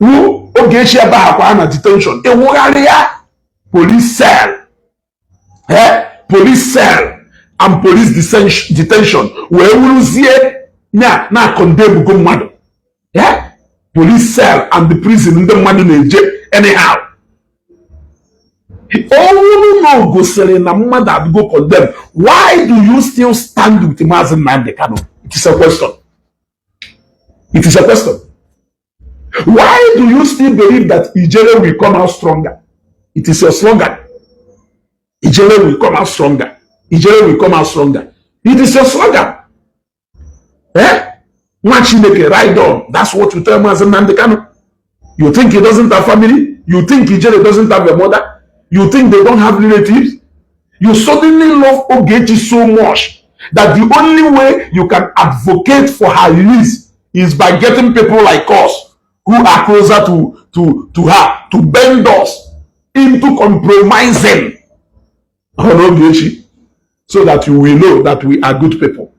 Speaker 1: wu Ogechi ebe akwa na detention, ịwụgharị ya police cell, eh, police cell and police detention wee wuruzie nya na condemn go mmadụ, eh, police cell and the prison ndị mmadụ na-eje anyhow. Ọ bụrụ na o gosiri na mmadụ adịgo condemn, why do you still stand with Maazị Nnamdi Kanu? It is a question. It is a question. Why do you still believe that Ijele will come out stronger? It is your slogan. Ijele will come out stronger. Ijele will come out stronger. It is your slogan. Eh? Nwa Chineke, ride on. That's what you tell Maazị Nnamdi Kanu. You think he doesn't have family? You think Ijele doesn't have a mother? You think they don't have relatives? You suddenly love Ogechi so much that the only way you can advocate for her release is by getting people like us who are closer to her to bend us into compromising on Ogechi so that you will know that we are good people.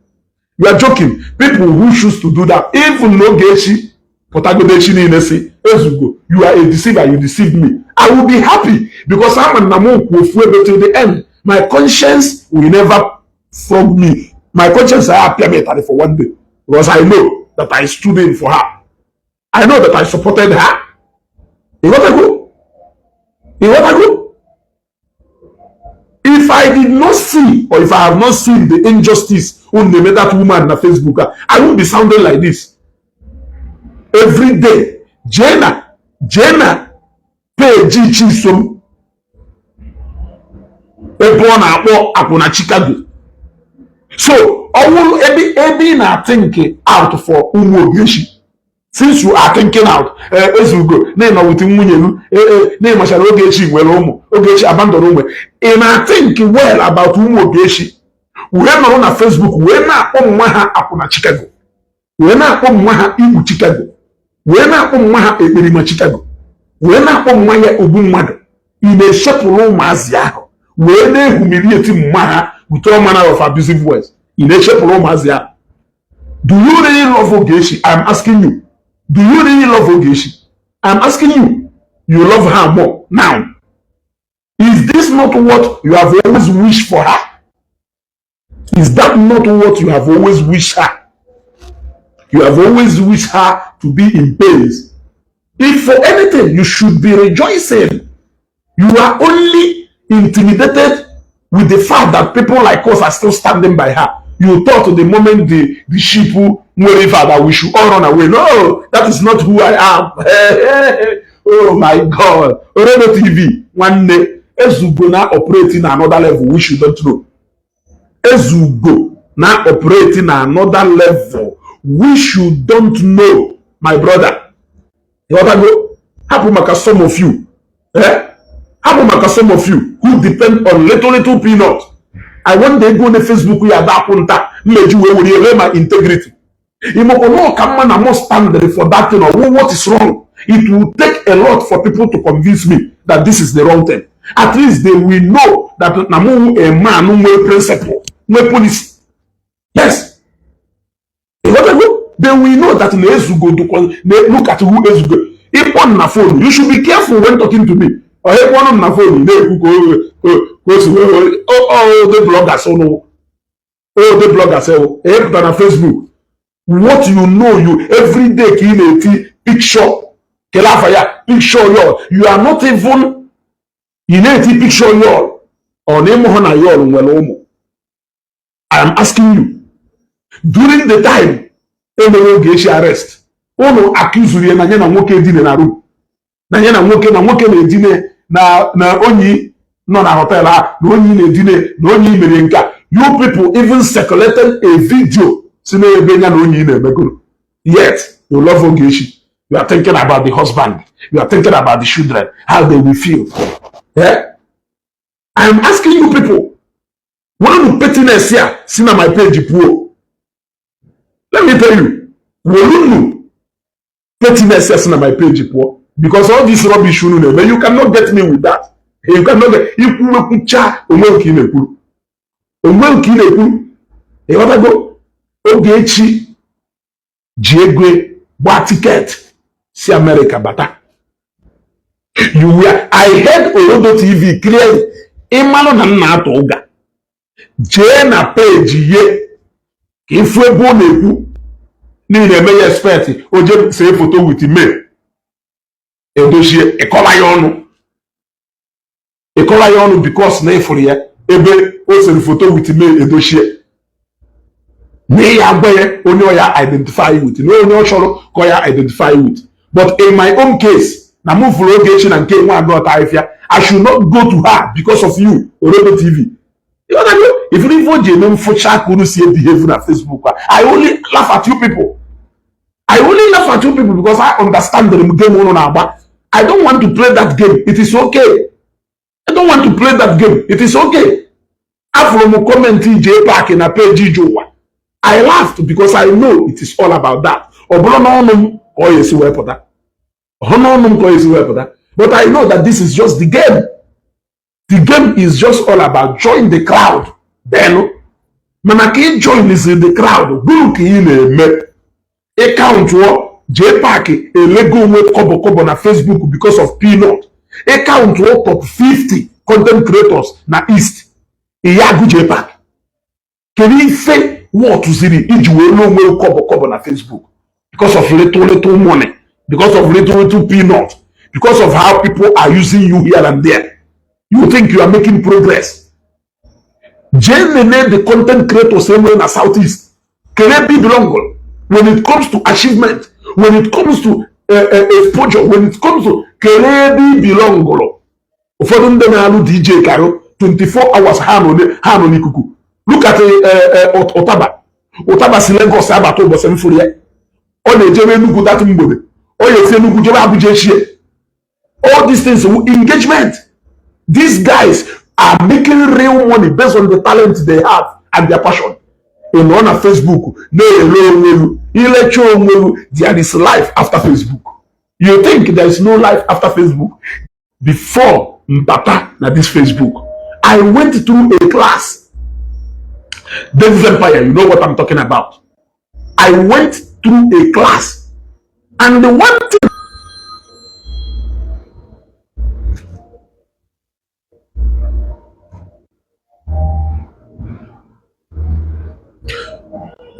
Speaker 1: You are joking. People who choose to do that, even Ogechi, pụtagodechi niile si ezugo, you are a deceiver, you deceived me. I will be happy because I'm na mụ kwu ofu ebe till the end. My conscience will never flog me. My conscience I appear me for one day because I know that I stood in for her. I know that I supported her. Ịghọtago? Ịghọtago? If I did not see or if I have not seen the injustice when they made that woman na Facebook, I won't be sounding like this. Every day, Jenna, Jenna, page Chisom, ebe ọ na-akpọ akwụna Chicago. So, ọ wụrụ ebe ebe ị na-think out for ụmụ Ogechi, since you are thinking out, ezugo na ịnọ with nwunye gị, na ịmachara Ogechi nwere ụmụ, Ogechi abandon ụmụ, ị na-think well about ụmụ Ogechi wee nọrọ na Facebook wee na-akpọ nwa ha akwụna Chicago, wee na-akpọ nwa ha igbu Chicago, wee na-akpọ nwa ha ekperima Chicago, wee na-akpọ nwa ya ogbu mmadụ, ị na-echepụrụ ụmụazị ahụ wee na-ehumiliate mma ha with all manner of abusive words. Ị na-echepụrụ ụmụazị ahụ. Do you really love Ogechi? I'm asking you. Do you really love Ogechi? I'm asking you. You love her more now. Is this not what you have always wished for her? Is that not what you have always wished her? You have always wished her to be in pains. If for anything, you should be rejoicing. You are only intimidated with the fact that people like us are still standing by her. You thought the moment the sheep nwere ife that we should all run away. No, that is not who I am. Oh my God. Oreno TV, nwanne, Ezugo na operating na another level which you don't know. Ezugo na operating na another level which you don't know, my brother. Ịghọtago? Hapụ maka some of you. Eh? Hapụ maka some of you who depend on little little peanut. I want the ego na Facebook ya dapụ nta mmeji wee were ere my integrity. Ịmakwa na ọka mma na mụ stand for that thing or what is wrong. It will take a lot for people to convince me that this is the wrong thing. At least they will know that na mụ a man nwee principle, nwee policy. Yes. Ịghọtago? They will know that na Ezugo na look at who Ezugo. Ịkpọ m na phone, you should be careful when talking to me. Ọ ịkpọ m na phone na-ekwu ka o si wee o the bloggers ụnụ o the bloggers o ịpụta na Facebook. What you know, you every day ka ị na-eti picture kele afa ya picture yall. You are not even ị na-eti picture yall ọ na ịmụ hụ na yall nwere ụmụ. I am asking you, during the time emere Ogechi arrest, ụnụ akụzuru ya na ya na nwoke dine na room, na ya na nwoke na-edine na onyi nọ na hotel a, na onyi na-edine na onyi mere nke a. You people even circulated a video si n'ebe ya na onyi na-emegoro. Yet you love Ogechi. You are thinking about the husband, you are thinking about the children, how they will feel. Eh? I am asking you people, one pettiness here si na my page pụọ. Let me tell you. Werunu pettiness na my page pụọ, because all this rubbish unu na-eme, you cannot get me with that. You cannot get ikwu ekwucha onwe nke ị na-ekwuru, onwe nke ị na-ekwuru. Ịghọtago? Ogechi ji ego gba ticket si America bata. You were, I heard Orodo TV clearly. Ịmalụ na nna atụ ụga, jee na page ye ka ịfụ ebe ọ na-ekwu n'ihi na-eme ya expect o je see photo with May Edochie. Ịkọla ya ọnụ, ịkọla ya ọnụ, because na ịfụrụ ya ebe o sere photo with May Edochie, na ya agwa ya onye ọ ya identify with na onye ọ chọrọ ka ọ ya identify with. But in my own case, na mụ fụrụ Ogechi na nke nwa agụta ahịfịa, I should not go to her because of you, Orodo TV. Ifuru ife o ji eme mfụcha ka unu si behave na Facebook a, I only laugh at you people. I only laugh at you people because I understand the game unu na-agba. I don't want to play that game. It is okay. I don't want to play that game. It is okay. Afụrụ m comment J Park na page Ije Ụwa, I laughed because I know it is all about that. Ọ bụrụ n'ọnụ m ka ọ ga-esi wee pụta, ọ n'ọnụ m ka ọ ga-esi wee pụta, but I know that this is just the game. The game is just all about join the crowd. Then mana ka ị join is the crowd, gụrụ ka ị na-eme ị countụọ J Park elego onwe kọbọ kọbọ na Facebook because of peanut. Ị countụọ top 50 content creators na East, ya agụ J Park. Kedu ife wọtụziri iji wee lụọ onwe kọbọ kọbọ na Facebook because of little little money, because of little little peanut, because of how people are using you here and there? You think you are making progress? Jee nene the content creators enwere na Southeast. Kere ebe i belong when it comes to achievement, when it comes to exposure, when it comes to kere ebe i belong? Ụfọdụ ndị na-alụ DJ karụ 24 hours, ha nọ n'ikuku. Look at Ụtaba. Ụtaba si Lagos abata ụbọchị m fụrụ ya, ọ na-ejebe Enugu. That mgbede ọ ya esi Enugu jebe Abuja echie. All these things wu engagement. These guys are making real money based on the talent they have and their passion. Ị nọ na Facebook na-ere onwe gị, ilecha onwe gị. There is life after Facebook. You think there is no life after Facebook. Before mbata na this Facebook, I went through a class, Davis Empire. You know what I'm talking about. I went through a class and the one thing,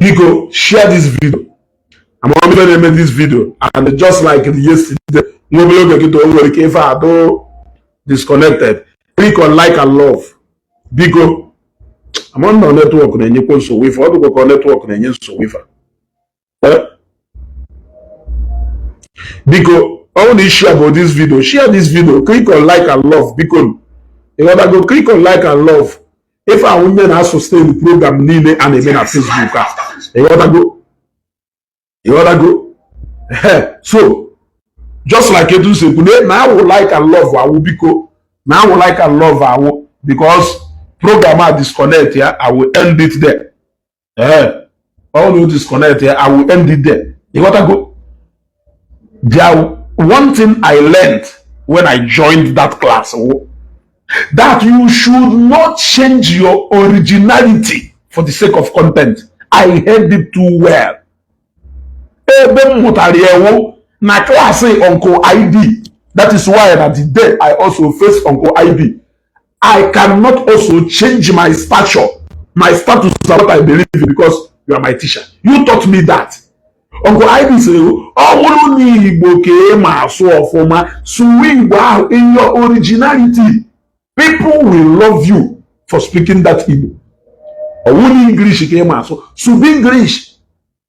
Speaker 1: biko share this video. Amamife na-eme this video, and just like yesterday, nwa obere oge kịta o nwere ike ife adụ disconnected. Click on like and love, biko. Ama na network na-enyekwa nsogbu ife, ọ dịkwa ka network na-enye nsogbu ife. Biko, ọ bụrụ na ị share about this video, share this video, click on like and love, biko. Ịghọtago? Click on like and love. Ife ahụ nne na sustain program niile a na-eme na Facebook a. Ịghọtago? Ịghọtago? So just like etu si ekwu na awụ like and love awụ, biko, na awụ like and love awụ, because program a disconnect ya, I will end it there. Ee, ọ na disconnect ya, I will end it there. Ịghọtago? There one thing I learned when I joined that class, that you should not change your originality for the sake of content. I heard it too well. Ebe m mụtara ya ewu na class Uncle ID. That is why na the day I also face Uncle ID, I cannot also change my stature, my status and what I believe in, because you are my teacher. You taught me that. Uncle ID sịrị, ọ bụrụ na Igbo ka ị ma asụ ọfụma, sụwa Igbo ahụ in your originality. People will love you for speaking that Igbo. Ọ bụrụ English ka ị ma asụ, sụba English.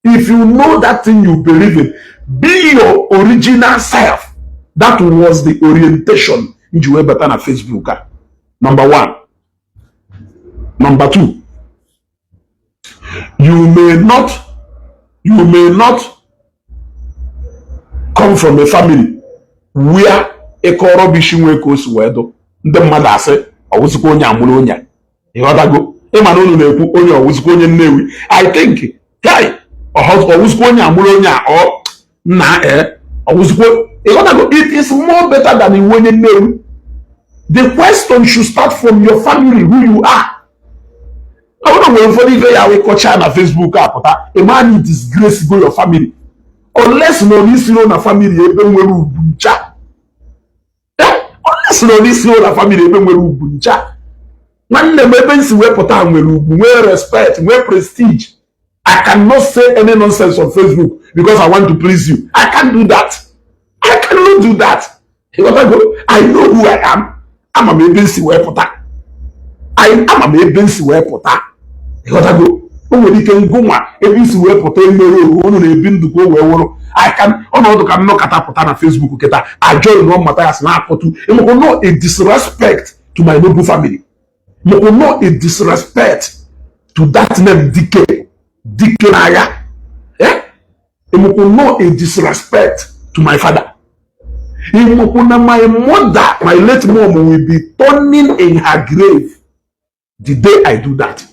Speaker 1: If you know that thing you believe in, be your original self. That was the orientation nji wee bata na Facebook a. Number one. Number two, you may not come from a family where ịkọ rubbish nwee ka o si wee dụ ndị mmadụ asị ọwụzikwa onye amụrụ onye a. Ịghọtago? Ịma na unu na-ekwu onye ọwụzikwa onye Nnewi. I think, guy, Ọwụzikwa onye amụrụ onye a, ọ nna ee, ọwụzikwa, ịghọtago? It is more better than iwu onye Nnewi. The question should start from your family, who you are. Ọ bụrụ nwere ụfọdụ ife ya wee kọchaa na Facebook apụta, ịma disgrace go your family, unless na ọ isiro na family ebe nwere ugwu ncha. Unless na ọ isiro na family ebe nwere ugwu ncha. Nwanne m, ebe nsi wepụta nwere ugwu, nwee respect, nwee prestige. I cannot say any nonsense on Facebook because I want to please you. I can't do that. I cannot do that. Ịghọtago? I know who I am. Ama m ebe nsi wee pụta. Ama m ebe nsi wee pụta. Ịghọtago? O nwere ike ngụnwa ebe isi wee pụta emere ohu unu na-ebi ndụ ka o wee wụrụ. I can ọnọdụ ka m nọkọta pụta na Facebook kịta, ajoin no Matthias na-akpọtu ịmụkwu no a disrespect to my noble family, mụkwu no a disrespect to that name, dike dike n'agha, eh, ịmụkwu no a disrespect to my father, ịmụkwu na my mother, my late mom, will be turning in her grave the day I do that.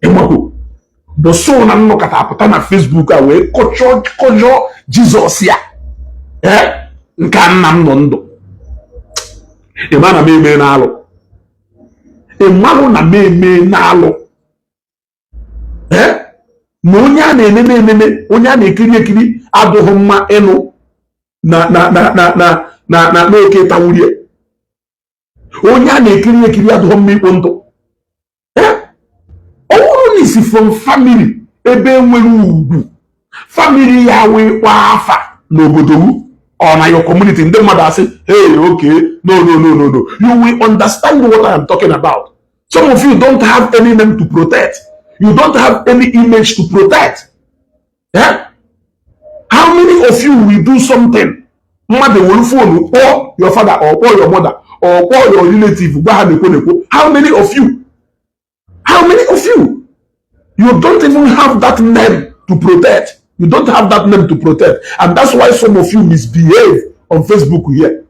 Speaker 1: Ịmụkwu the soul na nnọkọta apụta na Facebook a wee kọjọọ kọjọọ Jizọs ya, ee, nke a nna m nọ ndụ. Ịma na m eme n'alụ, ịmalụ na m eme n'alụ, ee, na onye a na-enene enene, onye a na-ekiri ekiri, adụghị mma ịnụ na na na na na na na n'oke tawurie. Onye a na-ekiri ekiri adụghị mma ikpo ndụ. Ọ bụrụ na isi from family ebe enwere ugwu, family ya wee kwa afa n'obodo m or na your community, ndị mmadụ asị, "Hey, okay, no, no, no, no, no," you will understand what I am talking about. Some of you don't have any name to protect. You don't have any image to protect. Yeah? How many of you will do something, mmadụ were phone kpọọ your father or kpọọ your mother or kpọọ your relative, gwa ha na-ekwo na-ekwo? How many of you? How many of you? You don't even have that name to protect. You don't have that name to protect, and that's why some of you misbehave on Facebook here.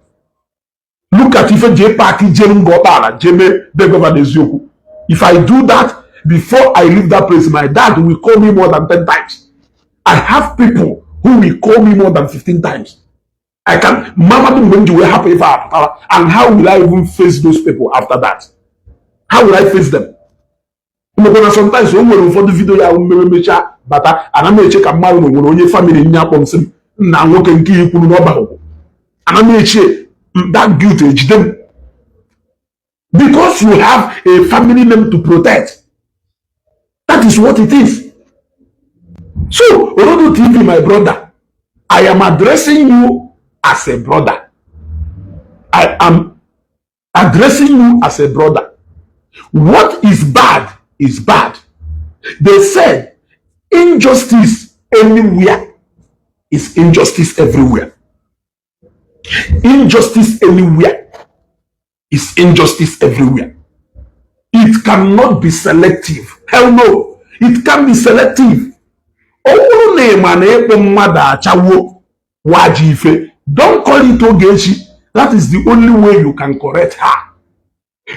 Speaker 1: Look at ife J Park jere nga ọkpala jeme be Governor Eziokwu. If I do that, before I leave that place, my dad will call me more than 10 times. I have people who will call me more than 15 times. I can mama mgbe m ji wee hapụ ife a pụtara. And how will I even face those people after that? How will I face them? Mekwa na sometimes o nwere ụfọdụ video ya mere mechaa bata, ana m eche ka mmadụ na nwere onye family nye akpọ m sị m nna nwoke nke i kwuru n'ọba. Ana m eche that guilt ejide m, because you have a family name to protect. That is what it is. So Orodo TV, my brother, I am addressing you as a brother. I am addressing you as a brother. What is bad is bad. They said injustice anywhere is injustice everywhere. Injustice anywhere is injustice everywhere. It cannot be selective. Hell no, it can be selective. Ọ bụrụ na ị ma na ịkpụ mmadụ achawo waji ife, don't call it Ogechi. That is the only way you can correct her.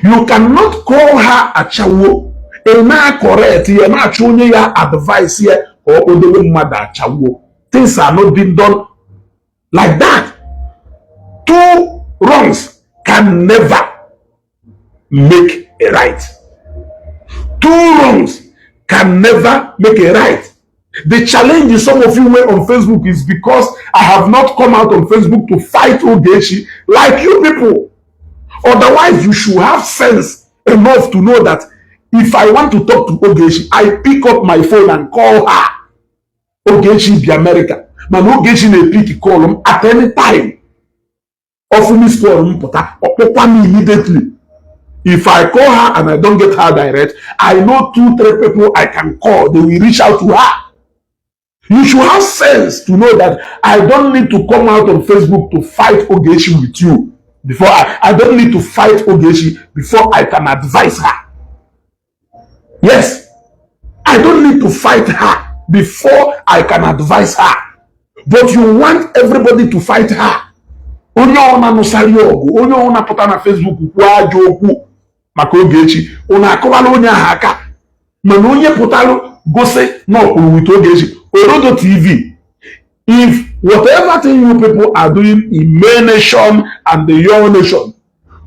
Speaker 1: You cannot call her achawo, ị na-correct ya, na-achọ onye ya advice ya ka ọ kpodobe mmadụ achawo. Things are not being done like that. Two wrongs can never make a right. Two wrongs can never make a right. The challenge some of you were on Facebook is because I have not come out on Facebook to fight Ogechi like you people. Otherwise, you should have sense enough to know that if I want to talk to Ogechi, I pick up my phone and call her. Ogechi bi America. Mana Ogechi na-epick call m at any time. Ofu miss call m pụta, ọkpọkwa m immediately. If I call her and I don't get her direct, I know two, three people I can call. They will reach out to her. You should have sense to know that I don't need to come out on Facebook to fight Ogechi with you. Before I don't need to fight Ogechi before I can advise her. Yes, I don't need to fight her before I can advise her. But you want everybody to fight her. Onye ọna nụsara ya ọgụ, onye ọna pụta na Facebook kwuo ajọ okwu maka Ogechi, unu akụwala onye ahụ aka. Mana onye pụtalụ gosi na ọkwuru with Ogechi, Orodo TV, if whatever thing you people are doing in May Nation and the Your Nation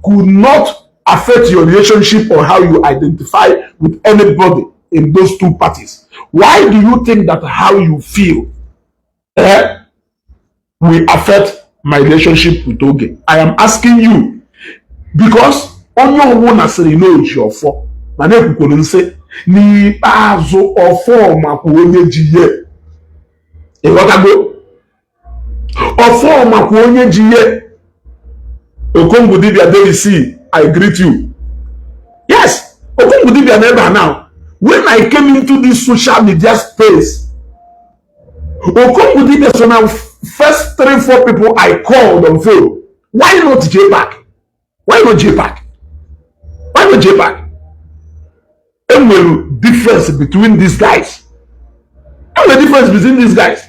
Speaker 1: could not affect your relationship or how you identify with anybody in those two parties, why do you think that how you feel will affect my relationship with Oge? I am asking you because onye ọbụla sịrị na oji ọfọ, mana ekwukwuru nsị n'ikpeazụ, ọfọ makwa onye ji ye. Ịghọtago? Ọfọ makwa onye ji ye. Okongwu Dibia Davis, I greet you. Yes, Okongwu Dibia n'ebe a. Now, when I came into this social media space, Okongwu Dibia, so now first three four people I called on phone. Why not JPAC? Why not JPAC? Why not JPAC? Enwere difference between these guys. Enwere difference between these guys.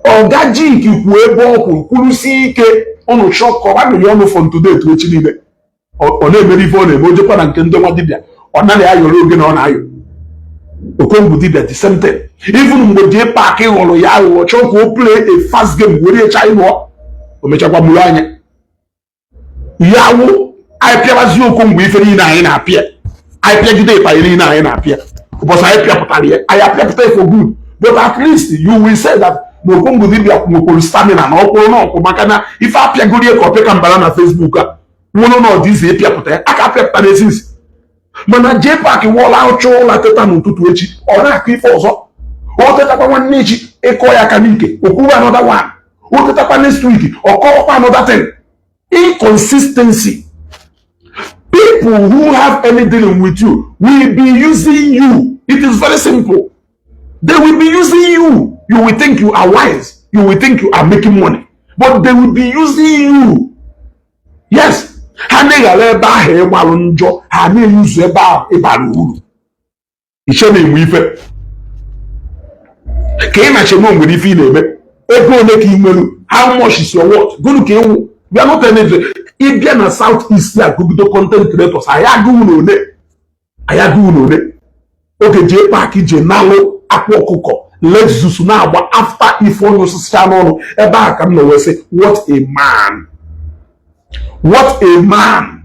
Speaker 1: Oga Jik kwuo ebe ọ kwuru, kwurusie ike, ụnụ chọkọ ya ọnụ from today to echi niile, ọ na-emere ife ọ na-eme. O jekwa na nke ndị nwa dibịa, ọ naghị ayọrọ oge na ọ na-ayọ. Okongwu Dibia, the same thing. Even mgbe JPAC ghọrọ ya aghụghọ, chọọ ka o play a fast game were cha ịnụọ, o mechakwa mụrụ anya ya wụ. Anyị pịabazi Okongwu ife niile anyị na-apịa, anyị pịagide ịkpa niile anyị na-apịa. Ụbọchị anyị pịapụtara ya, anyị apịapụta ya for good. But at least you will say that na Okongwu Dibia nwekwuru stamina na ọkwụrụ na ọkwụ, maka na ife apịagoro ya ka ọ pịa ka mbara na Facebook a nwụrụ na ọdịizi ịpịapụta ya aka apịapụta n'esisi. Mana JPAC wụọla ụchụ ụla, teta n'ụtụtụ echi, ọ na-akụ ife ọzọ. O tetakwa nwanne echi, ịkọ ya aka n'ike, okwuwe another one. O tetakwa next week, ọ kọwakwa another thing. Inconsistency. People who have any dealing with you will be using you. It is very simple. They will be using you. You will think you are wise, you will think you are making money, but they will be using you. Yes, ha na-eghara ebe ahụ ịgbalụ njọ, ha na-eyuzu ebe ahụ ịbara uru. Iche na-enwe ife ka ị na-eche na o nwere ife ị na-eme. Ego ole ka ị nwere? How much is your worth? Gụnụ ka ịwụ? Bịa not anything. Ịbịa na South East a, gụgido content creators, anyị agụụ na ole, anyị agụụ na ole. Oge JPAC je nalụ akwa ọkụkọ Lexus na-agba after ife onye osisi n'ọnụ ebe a ka m nọ wee sị, "What a man, what a man."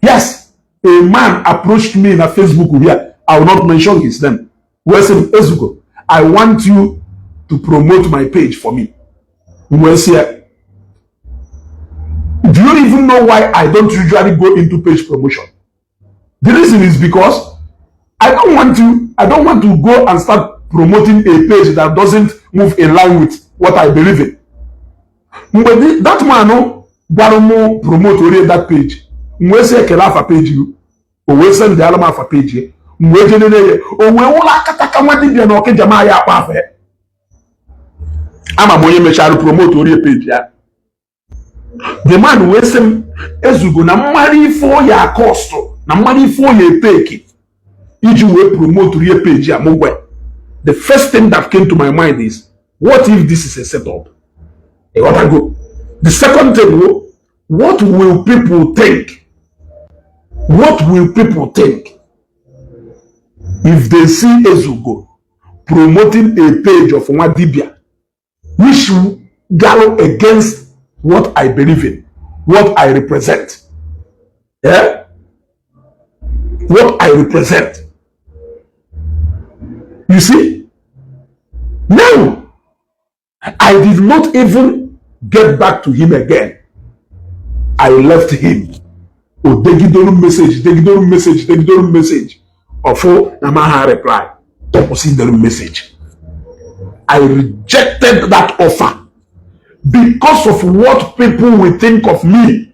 Speaker 1: Yes, a man approached me na Facebook here. I will not mention his name. Wee sị m, "Ezugo, I want you to promote my page for me." Wee sị ya, "Do you even know why I don't usually go into page promotion? The reason is because I don't want to go and start promoting a page that doesn't move in line with what I believe in." Mgbe that man gwara m promote orie that page, m wee sị, "Ekele, afa page gị?" O wee send alụ m afa page ya. M wee jenene ya, o wee wụlọ akataka nwa dibịa na ọkịja ma ya akpa afa ya. Ama m onye mechara promote orie page ya. The man wee sị m, "Ezugo, na mmadụ ife oya cost, na mmadụ ife oya eteki iji wee promote rie page a." M gwa, "The first thing that came to my mind is, what if this is a setup?" Ịghọtago? The second thing wo, what will people think? What will people think if they see Ezugo promoting a page of nwa dibia which go against what I believe in, what I represent? Yeah? What I represent. You see? Now, I did not even get back to him again. I left him. O degidoro message, degidoro message, degidoro message. Ọfụ na ma ha reply. Kwụsị idere message. I rejected that offer because of what people will think of me.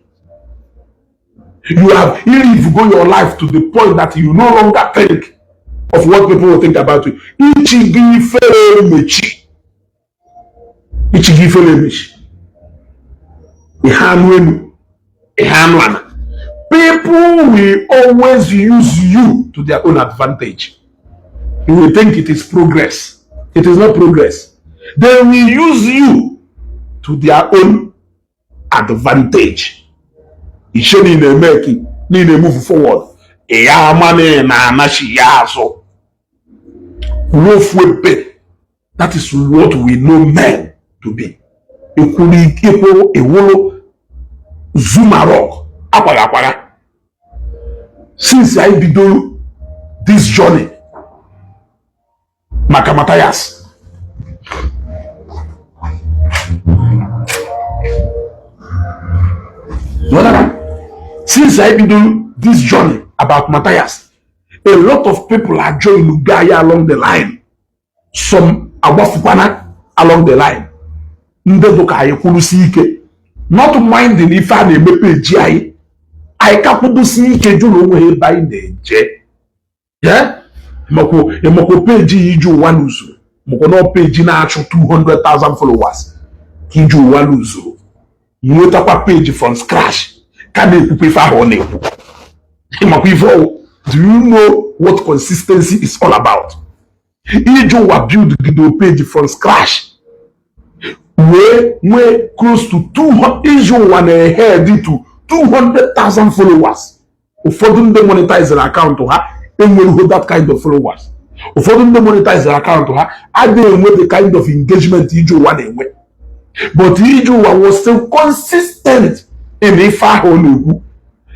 Speaker 1: You have lived go your life to the point that you no longer think of what people will think about you. Ichi gị ifere emechi. Ichi gị ifere emechi. Ihe anụ elu, ihe anụ ana. People will always use you to their own advantage. You will think it is progress. It is not progress. They will use you to their own advantage. Iche niile eme ka niile move forward. Ya ama na ị na-anachi ya azụ. Kwuru ofu ebe. That is what we know men to be. Ekwuru ekwuru ewolo Zuma Rock akwara akwara. Since anyị bidoro this journey maka Matthias, since I bidoro this journey about Matthias, a lot of people are joining guy along the line. Some agbafukwana along the line. Ndị dụka anyị kwurusi ike, not minding ife a na-emepe eji anyị, anyị ka kwudosi ike jụ na onwe ha ebe anyị na-eje. Ịmakwa page ya ije ụwa n'usoro, makwa na page na-achụ 200,000 followers ka ije ụwa n'usoro, nwetakwa page from scratch ka na-ekwukwa ife ahụ ọ na-ekwu. Ịmakwa ife ọwụ? Do you know what consistency is all about? Ije ụwa build gido page from scratch wee nwee close to 200, ije ụwa na-ehead to 200,000 followers. Ụfọdụ ndị monetizere akaụntụ ha enweghị that kind of followers. Ụfọdụ ndị monetizere akaụntụ ha adịghị enwe the kind of engagement ije ụwa na-enwe, but ije ụwa was still consistent in ife ahụ ọ na-ekwu.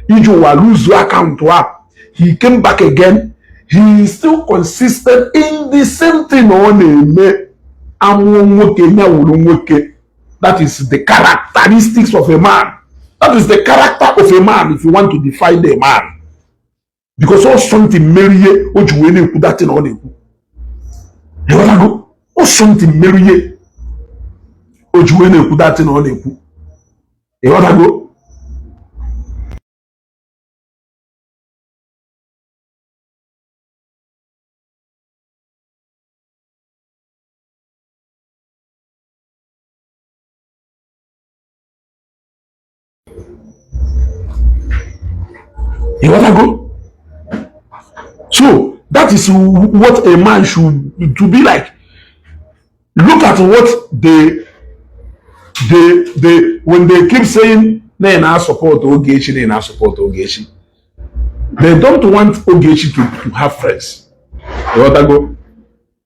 Speaker 1: Ije ụwa lose akaụntụ a, he came back again, he is still consistent in the same thing ọ na-eme. Amụọ nwoke ya wuru nwoke. That is the characteristics of a man. That is the character of a man, if you want to define a man, because all something merie o ji wee na-ekwu that thing ọ na-ekwu. Ịghọtago? All something merie o ji wee na-ekwu that thing ọ na-ekwu. Ịghọtago? Ịghọtago? So that is what a man should to be like. Look at what they when they keep saying na ị na-support Ogechi, na ị na-support Ogechi. They don't want Ogechi to have friends. Ịghọtago?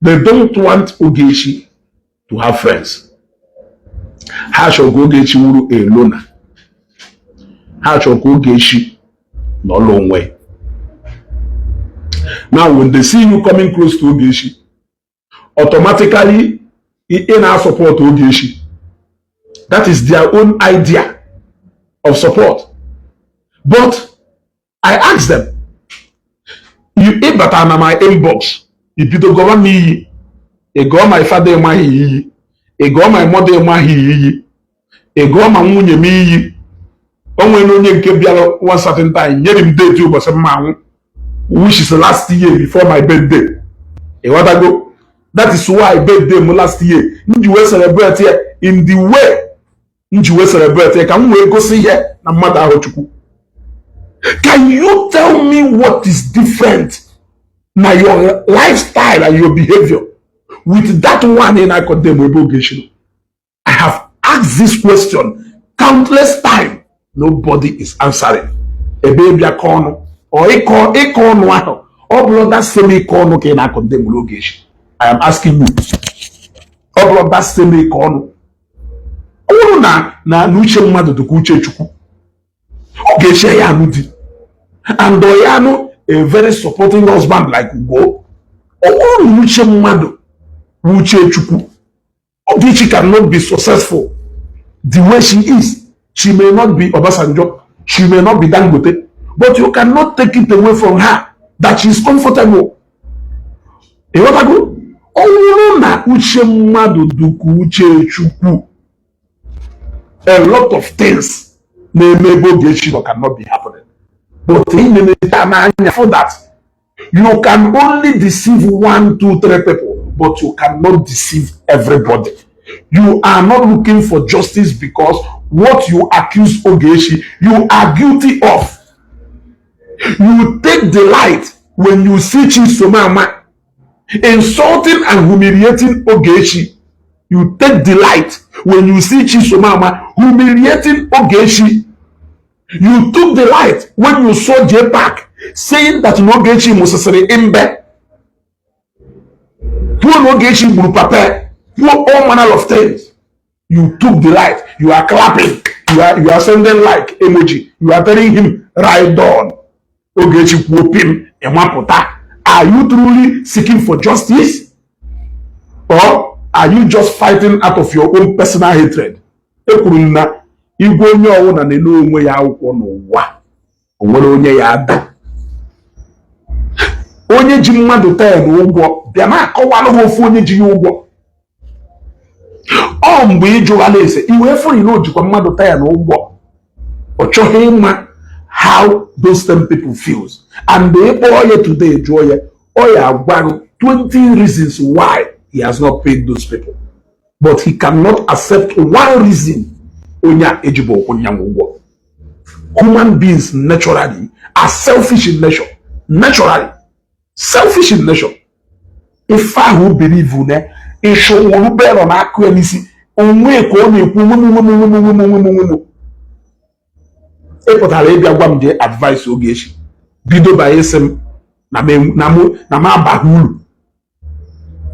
Speaker 1: They don't want Ogechi to have friends. Ha chọrọ ka Ogechi wuru a loner. Ha chọrọ ka Ogechi nọrọ onwe. Now when they see you coming close to Ogechi, automatically ị na-support Ogechi. That is their own idea of support. But I ask them, you ịbata na my inbox, ibido gọwa m iyi, ị gụọ my father ịmaghị iyi, ị gụọ my mother ịmaghị iyi, ị gụọ ma nwunye m iyi. O nwere onye nke bịara one certain time nyere m date ụbọchị mma anwụ, which is last year before my birthday. Ịghọtago? That is why birthday m last year m ji wee celebrate ya in the way m ji wee celebrate ya, ka m wee gosi ihe na mmadụ ahụ Chukwu. Can you tell me what is different na your lifestyle and your behavior with that one in I condemn ebe Ogechi nọ? I have asked this question countless times. Nobody is answering. Ebe bịa kọ ọnụ ọ ịkọ ịkọ ọnụ ahụ, ọ bụrụ that same ịkọ ọnụ ka ị na-condemn Ogechi. I am asking you, ọ bụrụ that same ịkọ ọnụ, ọ bụrụ na uche mmadụ dịka uche Chukwu, Ogechi ya anụ di and ọ ya anụ a very supporting husband like Ugo. Ọ bụrụ na uche mmadụ bụ uche Chukwu, Ogechi cannot be successful the way she is. She may not be Obasanjo, she may not be Dangote, but you cannot take it away from her that she is comfortable. Ịghọtago? Ọ bụrụ na uche mmadụ dịka uche Chukwu, a lot of things na-eme ebe Ogechi nọ cannot be happening. But ị na-eneta n'anya for that you can only deceive one, two, three people, but you cannot deceive everybody. You are not looking for justice because what you accuse Ogechi, you are guilty of. You take delight when you see Chisomama insulting and humiliating Ogechi. You take delight when you see Chisomama humiliating Ogechi. You took delight when you saw J Park saying that Ogechi musesịrị imbe. Kwuo na Ogechi gburu papa, kwuo all manner of things. You took the right. You are clapping, you are sending like emoji, you are telling him right on. Ogechi kwuo pim, ịmapụta. Are you truly seeking for justice, or are you just fighting out of your own personal hatred? Ekwuru m na igwe onye ọwụna na-ele onwe ya akwụkwọ n'ụwa, o nwere onye ya ada. Onye ji mmadụ 10 ụgwọ bịa na-akọwalụ ha ofu onye ji ya ụgwọ. Ọ mgbe ị jụghala ese i wee fụrụ na o jikwa mmadụ 10 ụgwọ, ọ chọghị ịma how those 10 people feels. And ịkpọọ ya today, jụọ ya, ọ ya agwarụ 20 reasons why he has not paid those people, but he cannot accept one reason onye a ejibu ụkwụ nyanwụ ụgwọ. Human beings naturally are selfish in nature, naturally selfish in nature. Ife ahụ believe na ịchụwụrụ belo na akụ ya n'isi onwe ka ọ na-ekwu nwe m nwe m nwe m nwe m nwe m nwe m. Ị pụtara ịbịa gwa m jee advice Ogechi, bido banye sị m na m abaghị uru.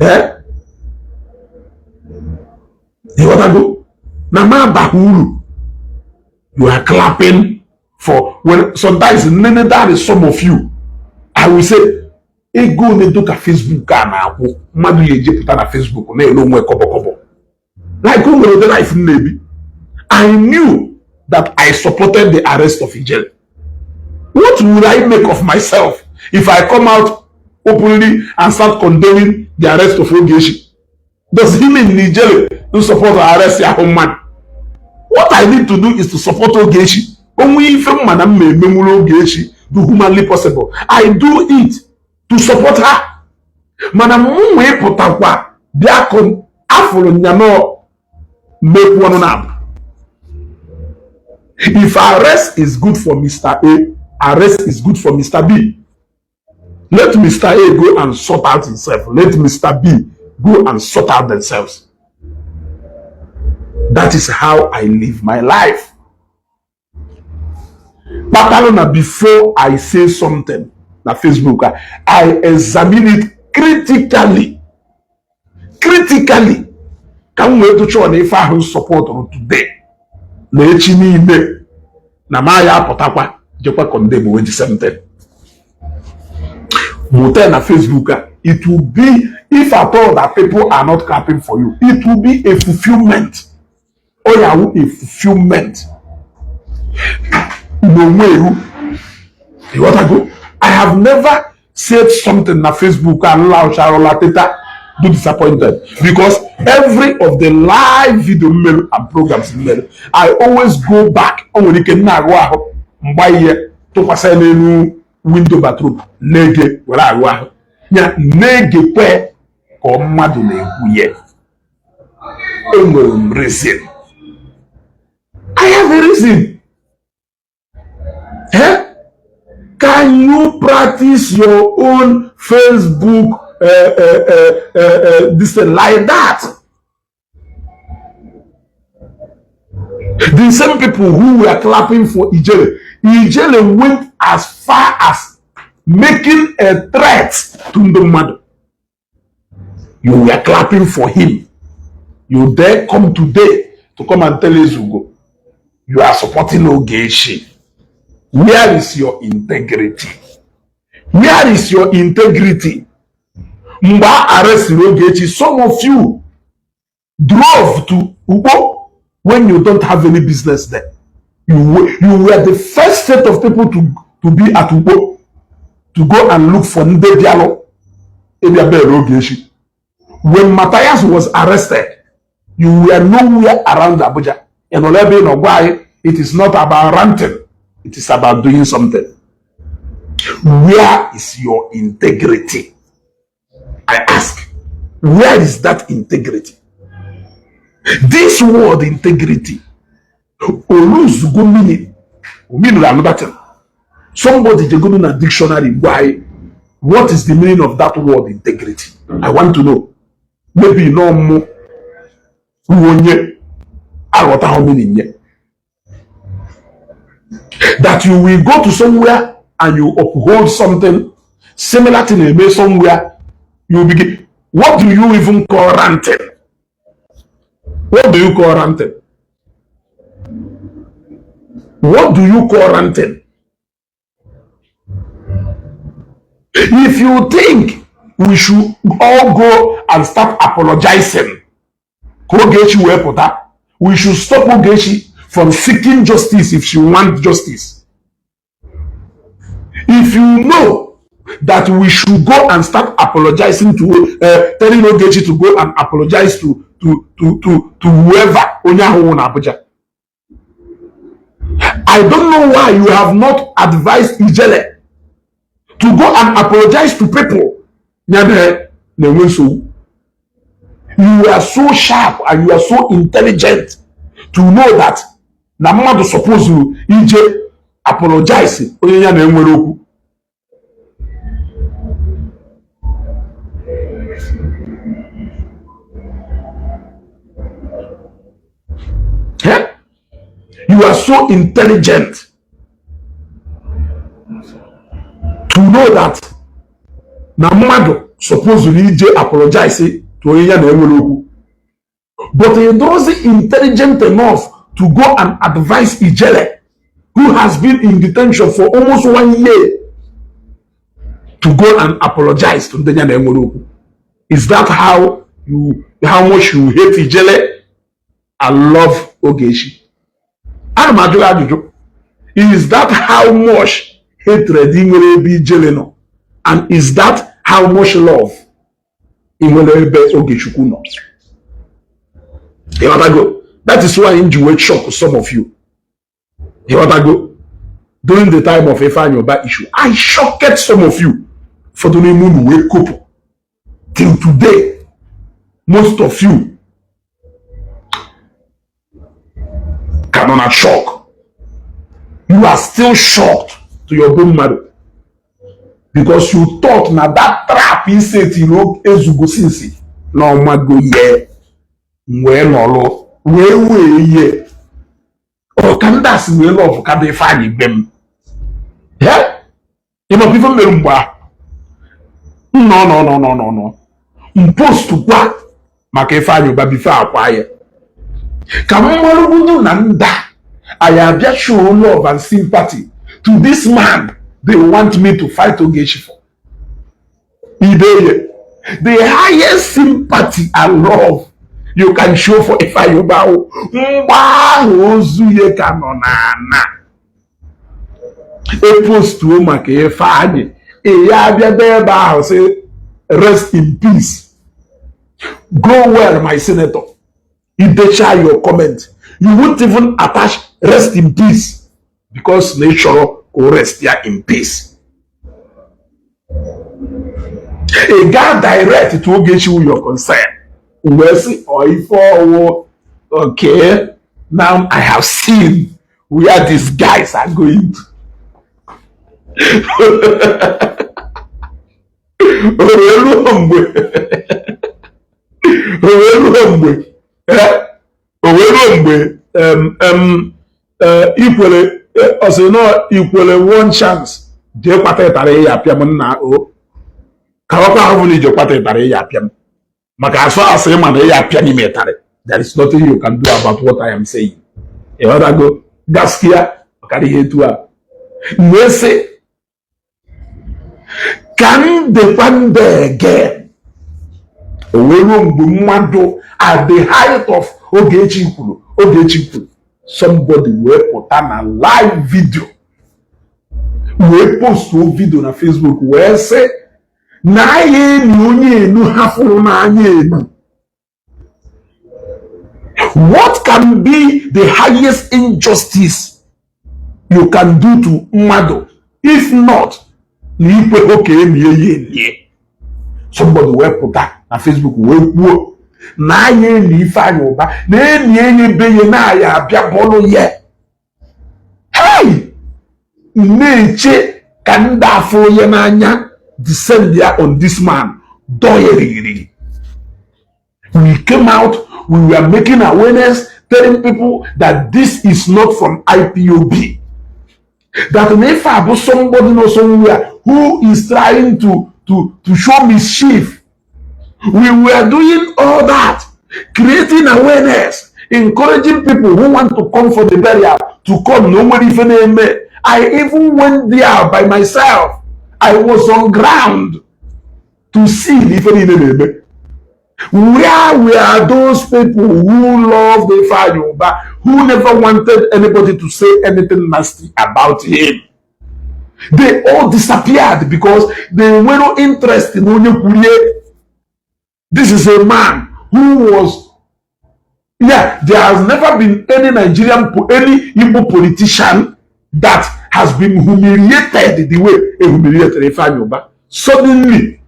Speaker 1: Ee, ịghọtago na m abaghị uru. You are clapping for when sometimes nene, that is some of you. I will say, ego one ka Facebook a na-akwụ mmadụ ya ejepụta na Facebook na-ele onwe kọbọkọbọ like o nwere ụdị life m na-ebi. I knew that I supported the arrest of Ijele. What would I make of myself if I come out openly and start condemning the arrest of Ogechi? Does he mean Ijele don't support the arrest yahoo man? What I need to do is to support Ogechi. Onwe ife mma na mma emenwuru Ogechi do humanly possible, I do it to support her. Mana mụ nwee pụtakwa bịa kụ afụrụ nyanọ mmekwu ọnụ na abụ. If arrest is good for Mr. A, arrest is good for Mr. B. Let Mr. A go and sort out himself. Let Mr. B go and sort out themselves. That is how I live my life. Kpatalụ na before I say something na Facebook, I examine it critically. Critically. Ka m wee tụchọọ na ife ahụ supportụrụ today na echi niile na ma ya apụtakwa jekwa condemn wey the same thing. Mụta na Facebook a, it will be, if at all that people are not clapping for you, it will be a fulfillment. Ọ ya wụ a fulfillment n'onwe ewu. Ịghọtago? I have never said something na Facebook and laụcharụla teta do disappointed, because every of the live video mmere and programs mmere, I always go back. O nwere ike na-agụ ahụ mgba ihe tụkwasị n'elu window bathroom na-ege were agụ ahụ ya na-egekwe ka mmadụ na-ekwu ya. Enwere m reason. I have a reason. Eh? Can you practice your own Facebook this thing like that? The same people who were clapping for Ijele, Ijele went as far as making a threat to ndị mmadụ. You were clapping for him. You dare come today to come and tell Ezugo you are supporting Ogechi. Where is your integrity? Where is your integrity? Mgbe a arrestiri Ogechi, some of you drove to Ugbo when you don't have any business there. You were the first set of people to be at Ugbo to go and look for ndị bịalụ ịbịa bere Ogechi. When Matthias was arrested, you were nowhere around Abuja. Ị nọ n'ebe ị nọ gwa anyị, it is not about ranting, it is about doing something. Where is your integrity? I ask, where is that integrity? This word integrity, oluzugo meaning, meaning another thing. Somebody dey go na dictionary gwa anyị, what is the meaning of that word integrity? I want to know. Maybe no mụ onye aghọtaghị meaning ya. That you will go to somewhere and you uphold something similar thing eme somewhere, you begin What do you even call ranting? What do you call ranting? What do you call ranting? If you think we should all go and start apologizing ka Ogechi wee pụta, we should stop Ogechi from seeking justice if she wants justice. If you know that we should go and start apologizing to telling Ogechi to go and apologize to whoever onye ahụ wụ na Abuja. I don't know why you have not advised Ijele to go and apologize to people. Ya na na-enwe nsogbu. You are so sharp and you are so intelligent to know that na mmadụ suppose ije apologize onye ya na-enwere okwu. Eh? You are so intelligent to know that na mmadụ suppose ije apologize to onye ya na-enwere okwu. But he doesn't intelligent enough to go and advise Ijele, who has been in detention for almost 1 year, to go and apologize to ndị ya na-enwere okwu. Is that how much you hate Ijele and love Ogechi? Ana m ajụ gị ajụjụ. Is that how much hatred ị nwere ebe Ijele nọ? And is that how much love ị nwere ebe Ogechukwu nọ? Ịghọtago? That is why m ji wee shock some of you. Ịghọtago? During the time of Ifeanyi Uba issue, I shocked some of you. Ụfọdụ n'ime unu wee kopụ. Till today, most of you ka nọ na shock. You are still shocked to your bone marrow because you thought na that trap i setiri ezugo since na ọmago ye wee nọrọ wee wee ye ọka ndị asị wee love ka dị Ifeanyi be m. Ịmakwa ife mere mgbe ahụ nọ nọ nọ nọ nọ nọ m post kwa maka Ifeanyi Uba before akwa ya ka m marụgodu na nda I abịa show love and sympathy to this man they want me to fight Ogechi for. Ideye, the highest sympathy and love you can show for Ifeanyi Uba mgbe ahụ ozu ya ka nọ n'ana epostuo maka Ifeanyi ya abịa ebe ahụ sị rest in peace, go well my senator. Idecha your comment, you won't even attach rest in peace because na ị chọrọ ka o rest ya in peace. Ị gaa direct to Ogechi with your concern wee sị ọ ife ọwụ. Okay, now I have seen where these guys are going to. O wee ruo mgbe o wee ruo mgbe o wee ruo mgbe ikwere ọsị nọ ikwere one chance jee kwata ịtarị ya apịa m nna o ka ọkwa ahụ na ije kwata ịtarị ya apịa m maka asụ asị ma na ya apịa n'ime ịtarị. There is nothing you can do about what I am saying. Ịghọtago? Gaskia ọkara ihe etu a wee sị ka m dịkwa ndụ again. O wee ruo mgbe mmadụ at the height of Ogechi kwuru Ogechi kwuru, somebody wee pụta na live video wee postuo video na Facebook wee sị na ya eni onye enu ha fụrụ n'anya enu. What can be the highest injustice you can do to mmadụ if not na ikwe oke emie ya enye? Somebody wee pụta na Facebook wee kwuo na anya eni Ifeanyi Uba na eni enye be ya na ya abịa bọlụ ya. Hey, na-eche ka ndị afọ ya n'anya descend ya on this man dọọ ya rigirigi. We came out, we were making awareness, telling people that this is not from IPOB, that ife a bụ somebody know somewhere who is trying to show mischief. We were doing all that, creating awareness, encouraging people who want to come for the burial to come. No nwere ife na-eme. I even went there by myself. I was on ground to see ife niile na-eme. Where were those people who loved Ifeanyi Uba, who never wanted anybody to say anything nasty about him? They all disappeared because they were no interest in onye kwurie. This is a man who was, yeah, there has never been any Nigerian, any Igbo politician that has been humiliated the way he humiliated Ifeanyi Uba. Suddenly,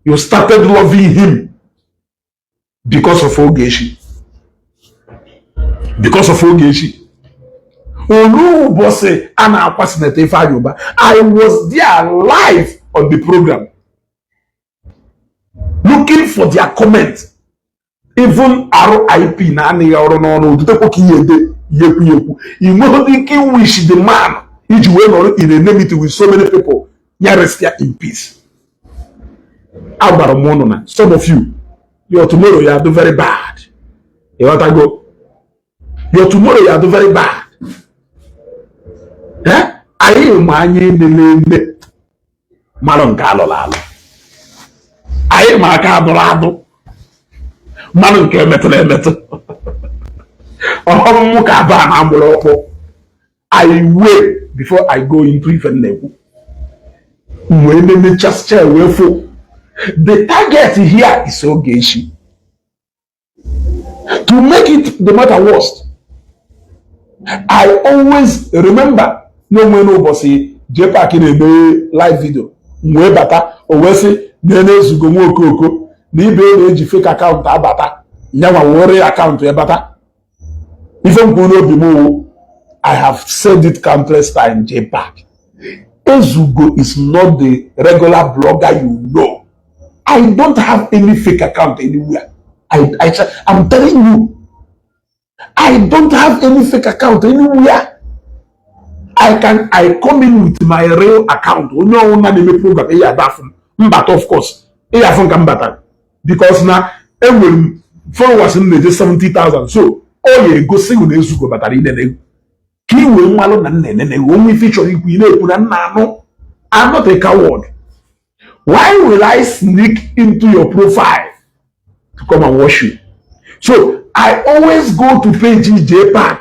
Speaker 1: you started loving him because of Ogechi. Because of Ogechi. Olu ụbọchị a na-akwa Senator Ifeanyi Uba, I was there live on the program looking for their comment. Even RIP na anaghị ọrụ n'ọnụ otutekwa ka ihe ede ihe ekwu ekwu. Ị nweghị ike wish the man iji wee nọrọ in enmity with so many people ya rest ya in peace. Agwara m ụnụ na some of you, your tomorrow ya do very bad. Ịghọtago? Your tomorrow ya do very bad. Eh? Anyị ma anya emele eme mara nke alụrụ alụ, anyị ma aka adụrụ adụ mmanụ nke emetụrụ emetụ ọhụrụ ka aba na agbụrụ ọkpụ. I wait before I go into ife m na-ekwu wee nenechasịcha wee fụ the target here is Ogechi. To make it the matter worst, I always remember n'onwe n'ụbọchị JPAC na-eme live video m wee bata, o wee sị na na-ezugo nwa okooko na ibe na-eji fake account abata nyanwa were account ya bata. Ife m kwuru n'obi m wụ, I have said it countless times, JPAC, Ezugo is not the regular blogger you know. I don't have any fake account anywhere. I'm telling you, I don't have any fake account anywhere. I come in with my real account. Onye ọwụna na-eme program ihe ada afụ m mbata, of course ihe afụ nka mbata, because na enwere m followers m na-eje 70,000, so ọ ya egosi na Ezugo batara inene ka ị wee mmalụ na nna enene onwe ife ị chọrọ ikwu ị na-ekwu na nna anụ. I'm not a coward. Why will I sneak into your profile to come and wash you? So I always go to page JPAC.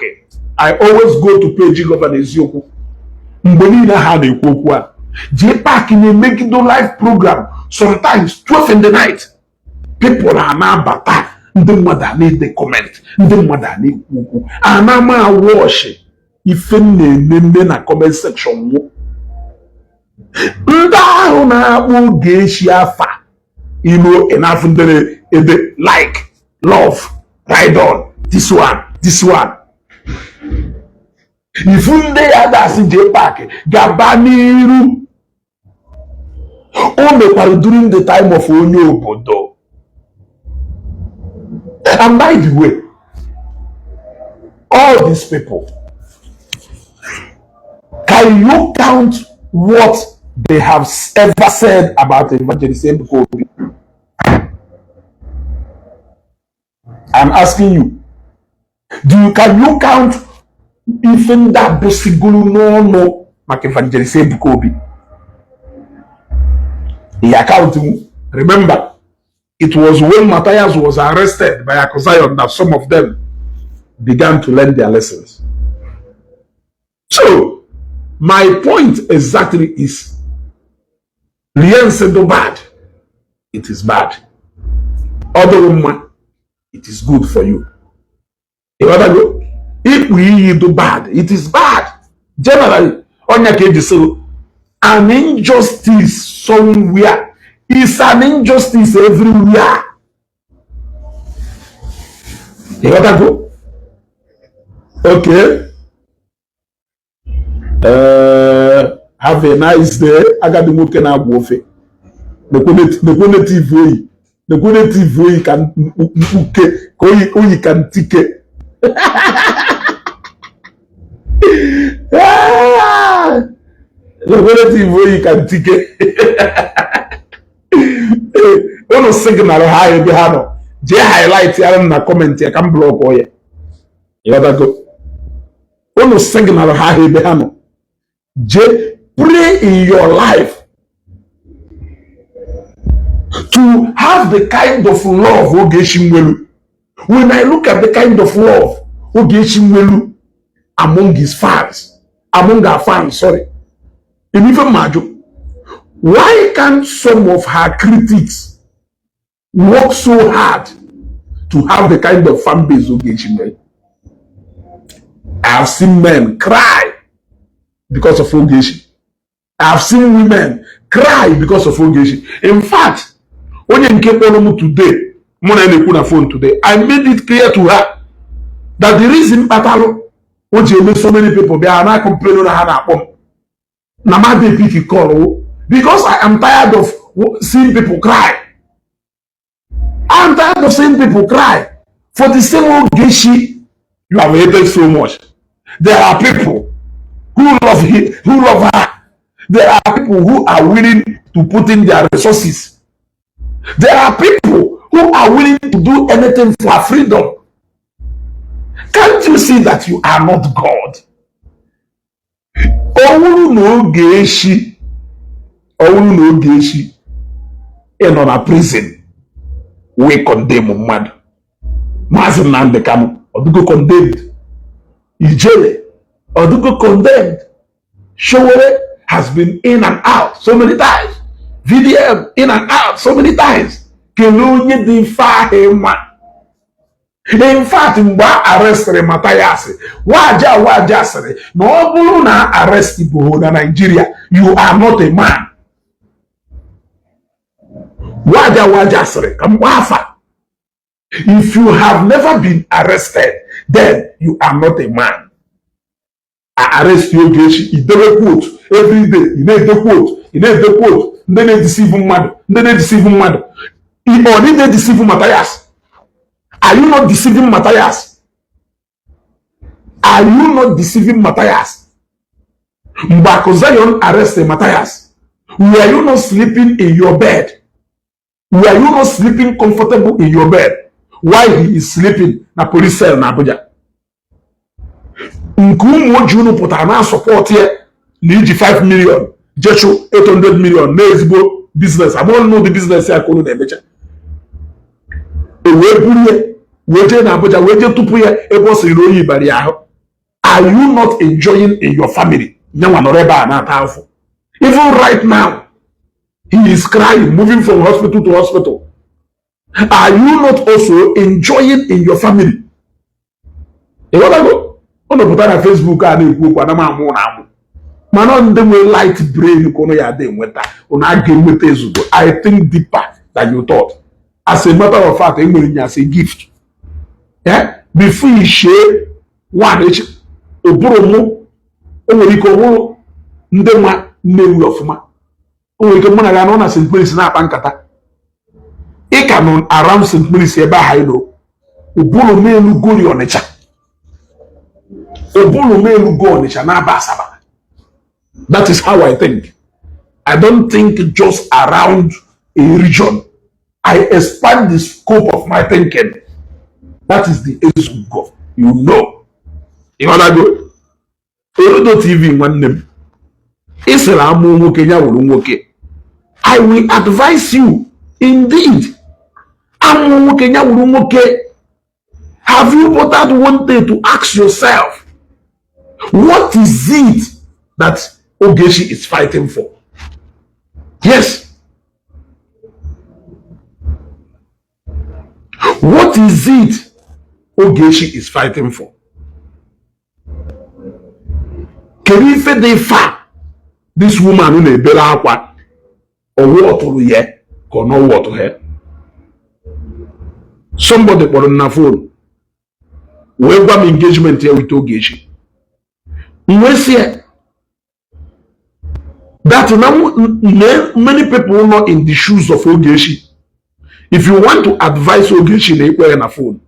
Speaker 1: I always go to page Governor Eziokwu. Mgbe niile ha na-ekwu okwu a, JPAC na-emegido live program sometimes 12 in the night. People a na-abata, ndị mmadụ a na-ede comment, ndị mmadụ a na-ekwu okwu, a na-ama awọshị ife m na-enene na comment section nwụ. Ndị ahụ na-akpọ Ogechi afa ilo ịnafụ ndị na-ede like, love, ride on this one, this one. Ifu ndị ya dasị JPAC gaba n'iru. O mekwara during the time of onye obodo. And by the way, all these people, can you count what they have ever said about Evangelist Ebuka Obi? I'm asking you. Can you count ife ndị a bụsigoro n'ọnụ maka Evangelist Ebuka Obi? The account, remember, it was when Matthias was arrested by Akuzion that some of them began to learn their lessons. So, my point exactly is, Lien do bad, it is bad. Other woman, it is good for you. Ịghọtago? Ikpu iyi do bad, it is bad. Generally, onye ka eji sị an injustice somewhere is an injustice everywhere. Ịghọtago? Okay. Have a nice day. Agadi nwoke na-agba ofe. Nekwe native oyi. Nekwe native oyi ka mkpuke ka oyi oyi ka ntike. Nekwe native oyi ka ntike. Unu signal ha ebe ha nọ, jee highlight ya na comment ya ka m block ya. Ịghọtago? Unu signal ha ebe ha nọ, jee pray in your life to have the kind of love Ogechi nwelu. When I look at the kind of love Ogechi nwelu among his fans, among her fans, sorry, in even Majo, why can't some of her critics work so hard to have the kind of fan base Ogechi nwere? I have seen men cry because of Ogechi. I have seen women cry because of Ogechi. In fact, onye nke kpọrọ m today, mụ na ya na-ekwu na phone today, I made it clear to her that the reason kpatalụ o ji eme so many people bịa na complain na ha na-akpọ m na ma dey pick call o, because I am tired of seeing people cry. I am tired of seeing people cry for the same Ogechi you have hated so much. There are people who love him, who love her. There are people who are willing to put in their resources. There are people who are willing to do anything for her freedom. Can't you see that you are not God? Ọ bụrụ na Ogechi, ọ bụrụ na Ogechi ị nọ na prison wee condemn mmadụ, Maazị Nnamdi Kanu ọdụgo condemned, Ijele ọdụgo condemned, Sowore has been in and out so many times, VDM in and out so many times. Kelee onye dị mfe ahụ nwa. In fact, mgbe a arrestịrị Mathias, waja waja sịrị na ọ bụrụ na arrest bụ na Nigeria, you are not a man. Waja waja sịrị ka mgbe afa, if you have never been arrested, then you are not a man. A arrest you, Ogechi, idebe quote every day, ị na-ede quote, ị na-ede quote, ndị na-edeceive mmadụ, ndị na-edeceive mmadụ. Ọ dị na-edeceive Mathias. Are you not deceiving Matthias? Are you not deceiving Matthias? Mgbe Akụ Zion arrested Matthias, were you not sleeping in your bed? Were you not sleeping comfortable in your bed while he is sleeping na police cell na Abuja? Nke ụmụ ojii unu pụtara na support ya na iji 5 million jechu 800 million na ezigbo business amụrụ n'ụdị business ya ka unu na-emecha. E wee buru ya wee jee na Abuja, wee jee tụpụ ya ebe ọ sịrị na oyi bara ya ahụ. Are you not enjoying in your family? Nyanwa nọrọ ebe a na-ata afọ. Even right now he is crying, moving from hospital to hospital. Are you not also enjoying in your family? Ịghọtago? Ọ nọpụta na Facebook a na-ekwu okwu, ana m amụ na amụ, mana ndị nwere light brain ka ụnụ ya adị enweta, ụnụ a ga-enweta ezugbo. I think deeper than you thought. As a matter of fact, enwere nye as a gift. Yeah? Before you share one echi, ụbụrụ mụ o nwere ike ọhụrụ ndị nwa Nnewi ọfụma, o nwere ike mụ na ya nọ na St. Mary's na-akpa nkata, ị ka nọ around St. Mary's ebe ahụ anyị nọ, ụbụrụ m elugori Ọnịcha, ụbụrụ m elugo Ọnịcha na-aba Asaba. That is how I think. I don't think just around a region. I expand the scope of my thinking. That is the ezugo. Ịghọtago? Orodo TV, nwanne m, ị sịrị amụ nwoke ya wụrụ nwoke. I will advise you, indeed, amụ nwoke ya wụrụ nwoke. Have you bothered one day to ask yourself, what is it that Ogechi is fighting for? Yes, what is it Ogechi is fighting for? Kedu ife dị fa this woman na-ebere akwa? Ọwụ ọtụrụ ya ka ọ nọwụ ọtụ ya? Somebody kpọrọ m na phone wee gwa m engagement ya with Ogechi. M wee sị ya that na many people nọ in the shoes of Ogechi, if you want to advise Ogechi na ikpe ya na phone,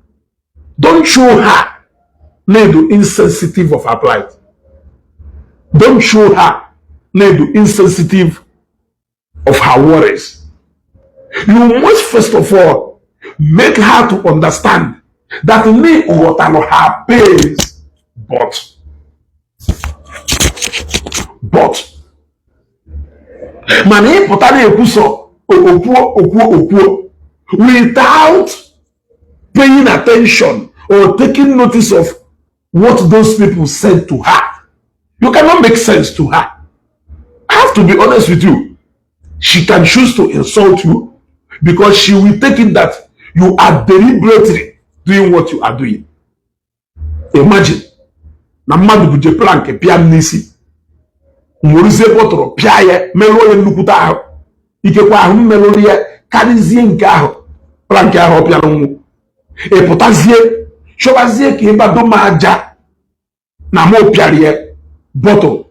Speaker 1: don't show her na-edo insensitive of her plight. Don't show her na-edo insensitive of her worries. You must first of all make her to understand that me ghọtalụ her pains, but mana ịpụta na-ekwusọ okwuo okwuo okwuo without paying attention or taking notice of what those people said to her, you cannot make sense to her. I have to be honest with you. She can choose to insult you because she will take it that you are deliberately doing what you are doing. Imagine na mmadụ buje plank pịa m n'isi, m werezie bottle pịa ya, merụọ ya nnukwute ahụ. Ikekwe ahụ m merụrụ ya karịzie nke ahụ plank ahụ ọ pịara nwụ. Ị pụtazie chọbazie ka ịgbado m aja na mụ pịara ya bottle.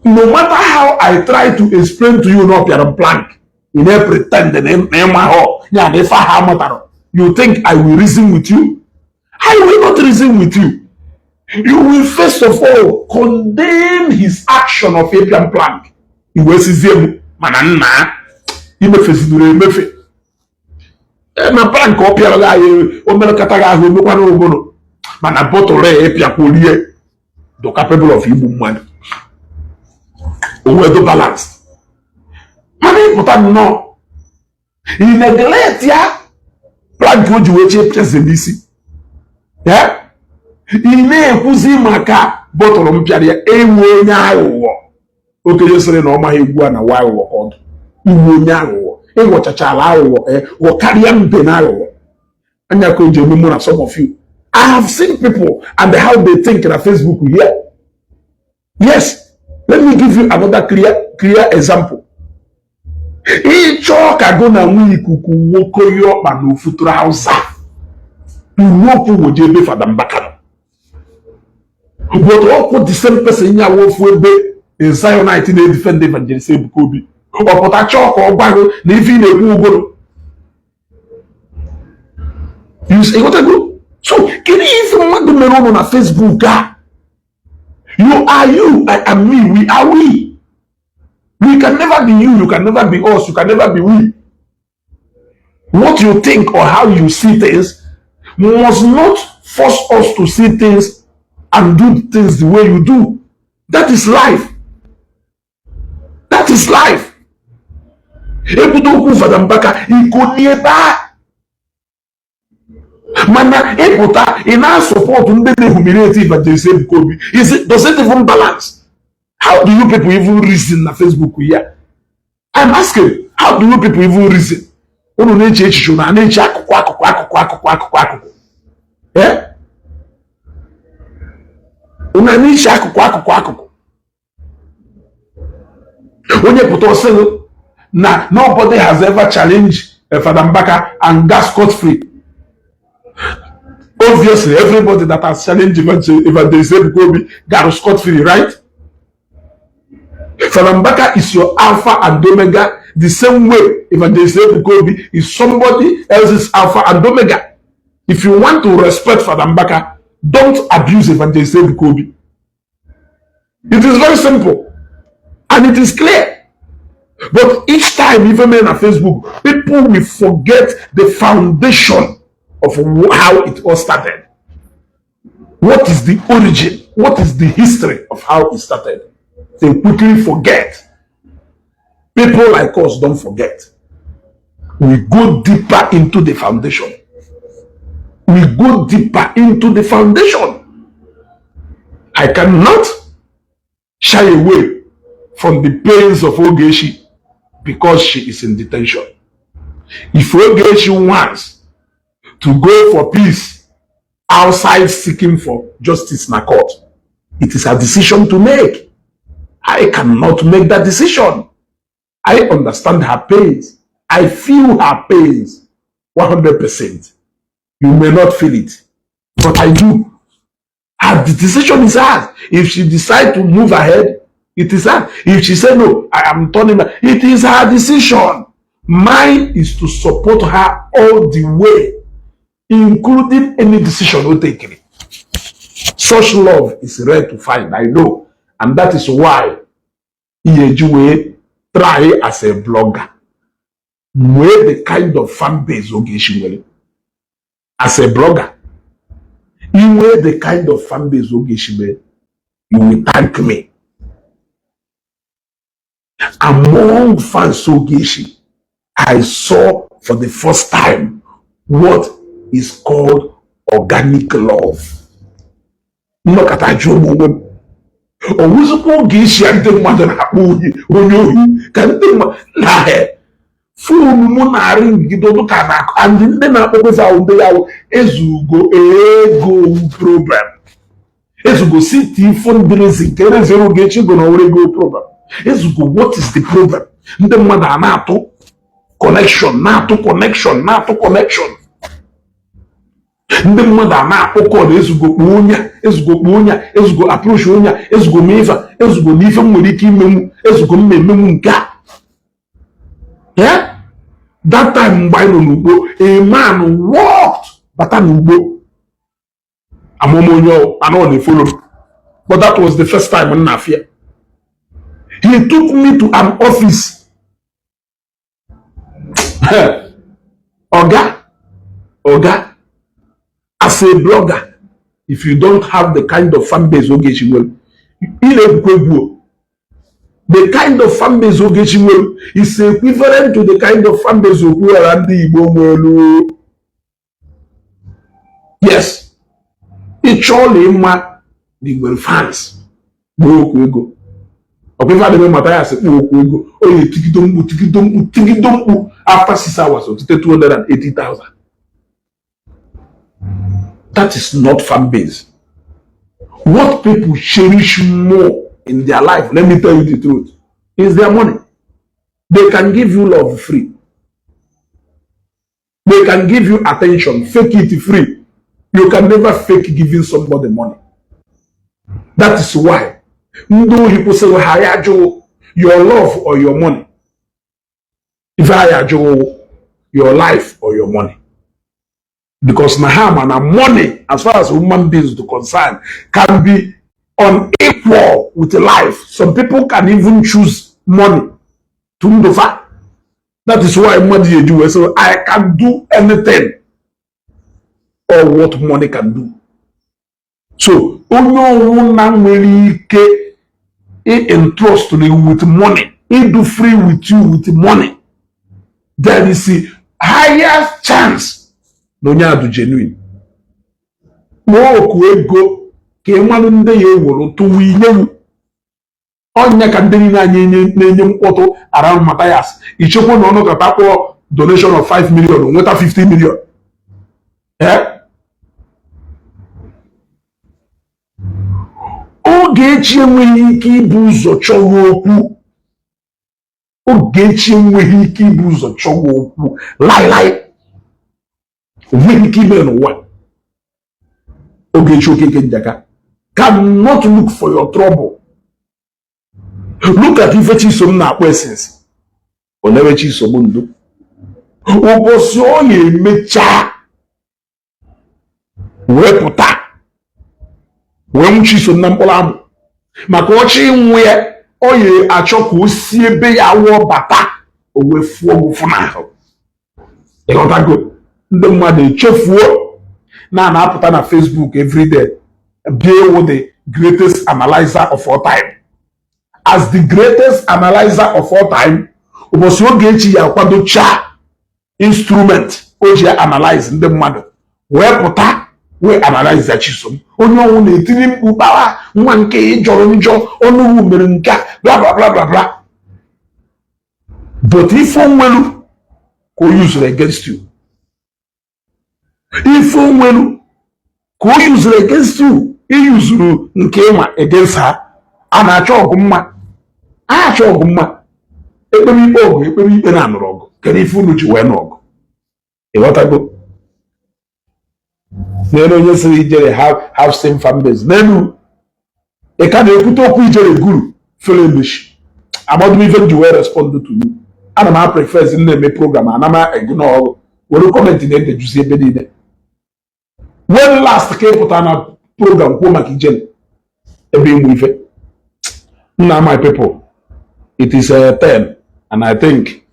Speaker 1: No matter how I try to explain to you na ọ pịara m plank, ị na-pretend na ịma ahụ ya na ife ahụ amụtara. You think I will reason with you? I will not reason with you. You will first of all condemn his action of ịpịa plank. I wee sizie m mana nna imefezidoro emefe na plank ọ pịara gị ahụ, o merekọta gị ahụ, emekwana obodo, mana bottle ya ịpịakworie the capable of igbu mmadụ onwe do balance. Mana ịpụta nnọọ, ị neglect ya plank o ji wee chee pịaze n'isi ya, ị na-ekwuzi maka bottle m pịara ya. Enwe onye aghụghọ, okenye sịrị na ọ maghị egwu a na wa aghụghọ ka ọdụ iwu onye aghụghọ. Ịghọchachala aghụghọ, ghọkarịa mbe na aghụghọ anya ka o ji eme mụ na some of you. I have seen people and how they think na Facebook here. Yes, let me give you another clear example. Ịchọọ ka go na nwa ikuku nwokoyi ọkpa na ofu trouser okwu woje ebe Fada Mbaka nọ, but ọkwụ the same person nyawa ofu ebe a Zionite na-edefend Evangelist Ebuka Obi, ọ pụta chọọ ka ọ gwa gị na ife ị na-ekwu ugoro. Ịghọtago? So kedu ife mmadụ mere ụnụ na Facebook a? You are you, I am me, we are we. We can never be you, you can never be us, you can never be we. What you think or how you see things must not force us to see things and do things the way you do. That is life. That is life. Ekwute okwu Fada Mbaka, iko ebe a, mana ịpụta ị na-asupport ndị na-ehumiliate Evangelist Ebuka Obi. Does it even balance? How do you people even reason na Facebook here? I'm asking, how do you people even reason? Unu na-eche echiche na na-eche akụkụ akụkụ akụkụ akụkụ akụkụ akụkụ. Eh? Unu na-eche akụkụ akụkụ akụkụ. Onye pụta ọsị na nobody has ever challenged Fada Mbaka and got scot free. Obviously, everybody that has challenged Evangelist Ebuka Obi got scot free, right? Fada Mbaka is your alpha and omega, the same way Evangelist Ebuka Obi is somebody else's alpha and omega. If you want to respect Fada Mbaka, don't abuse Evangelist Ebuka Obi. It is very simple and it is clear. But each time, even on Facebook, people will forget the foundation of how it all started. What is the origin? What is the history of how it started? They quickly forget. People like us don't forget. We go deeper into the foundation. We go deeper into the foundation. I cannot shy away from the pains of Ogechi because she is in detention. If Ogechi wants to go for peace outside seeking for justice in a court, it is a decision to make. I cannot make that decision. I understand her pains. I feel her pains 100%. You may not feel it, but I do. Her decision is hers. If she decides to move ahead, it is her. If she say no, I am turning back, it is her decision. Mine is to support her all the way, including any decision we take. Such love is rare to find, I know. And that is why Iyeju try as a blogger. Nwee the kind of fan base Ogechi nwere as a blogger, inwee the kind of fan base Ogechi nwere, you will thank me. Among fans Ogechi, I saw for the first time what is called organic love. Nnọkọta jụọ m onwe m, owuzikwa Ogechi ya ndị mmadụ na-akpọ ohi, onye ohi, ka ndị mmadụ na phone m na-arị ngide ka na and ndị na-akpọkwezi ahụ, ndị ya ezugo ego problem, ezugo city fundraising nke erezere Ogechi ego na owere ego problem, ezugo. What is the problem? Ndị mmadụ a na-atụ connection, na-atụ connection, na-atụ connection. Ndị mmadụ a na-akpọ call, ezugo kpọọ onye a, ezugo kpọọ onye a, ezugo approach onye a, ezugo mee ife a, ezugo na ife m nwere ike imenwu, ezugo m emenwu nke a. Yeah? That time mgbe anyị nọ n'ugbo, a man walked bata n'ugbo, amụma onye anọ na-efollow m, but that was the first time m na-afịa. He took me to an office. Oga, oga, as a blogger, if you don't have the kind of fan base Ogechi nwere, ị na-egwukwa egwu o. The kind of fan base Ogechi nwere is equivalent to the kind of fan base Okwughara ndị Igbo nwere. Yes, ị chọọla ịma na ị nwere fans, kpọọ okwu ego. Ọkwa ife adịghị mata ya sị kpọọ okwu ego, o yi tigido mkpu, tigido mkpu, tigido mkpu. After 6 hours, otite 280,000. That is not fan base. What people cherish more in their life, let me tell you the truth, is their money. They can give you love free, they can give you attention, fake it free. You can never fake giving somebody money. That is why ndị ohi kwụsịrị ha ya ajụghị your love or your money. Ife ha ya ajụghị your life or your money, because na ha ma na money, as far as human beings do concern, can be unequal with life. Some people can even choose money to ndụfa. That is why mmadụ ya eji wee sị, "I can do anything or what money can do." So onye ọnwụ na nwere ike entrust you with money, do free with you with money, there is a higher chance na onye a dị genuine. Kpọọ oku ego ka ị malụ ndị ya ewere tụwa inyewu ọnya ka ndị niile anyị na-enye mkpọtụ around Matthias. Ichekwa na ọnụkọta kpọọ donation of 5 million, nweta 50 million. Eh? Ogechi enweghị ike ibu ụzọ chọwa okwu. Ogechi enweghị ike ibu ụzọ chọwa okwu laịlaị, onweghị ike ime n'ụwa. Ogechi Okeke Njaka cannot look for your trouble. Look at ife Chisom na-akpọ essence onewe Chisom ndo ụbọchị ọ ya-emecha wee pụta wee nwụ Chisom na mkpụrụ amụ maka ọchị ịnwụ ya, ọ ya achọ ka o si ebe ya wụọ bata, o wee fụọ gị ụfụ n'ahụ. Ịghọtago? Ndị mmadụ echefuo na na-apụta na Facebook everyday bịa ewu the greatest analyzer of all time. As the greatest analyzer of all time, ụbọchị Ogechi ya akwadocha instrument o ji analyze ndị mmadụ wee pụta wee analyze ya, Chisom onye ọnwụ na-etiri mkpu kpawa nwa nke ị jọrọ njọ, ọnụwu mere nke a, bla bla bla bla bla. But ife onwelu ka o used against you, ife onwelu ka o used against you, iyuzuru nke ịma against ha. A na-achọ ọgụ mma, a na-achọ ọgụ mma, ekpere ikpe ọgụ, ekpere ikpe na anụrụ ọgụ. Kedu ife unu ji wee nụ ọgụ? Ịghọtago? N'elu onye sịrị ijere have same fan base n'elu, ị ka na-ekwute okwu ijere guru fere emechi. Amadụ m ife m ji wee respond to you. Ana m prefer m na-eme program, ana m ignore ọrụ were comment na-edejuzi ebe niile. When last ka ị pụta na program kwuo maka ijele ebe ịmụ ife nna? My people, it is 10 and I think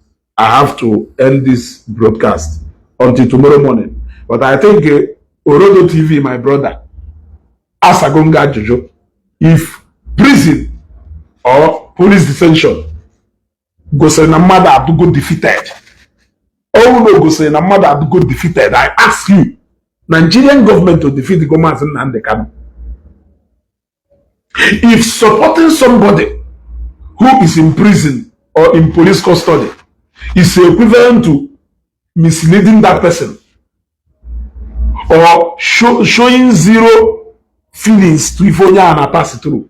Speaker 1: I have to end this broadcast until tomorrow morning. But I think Orodo TV, my brother, asago m gị ajụjụ, if prison or police detention gosiri na mmadụ adụgo defeated, ọnwụ na gosiri na mmadụ adụgo defeated, I ask you, Nigerian government to defeat Maazị Nnamdi Kanu? If supporting somebody who is in prison or in police custody is equivalent to misleading that person or showing zero feelings to ife onye a na pass through,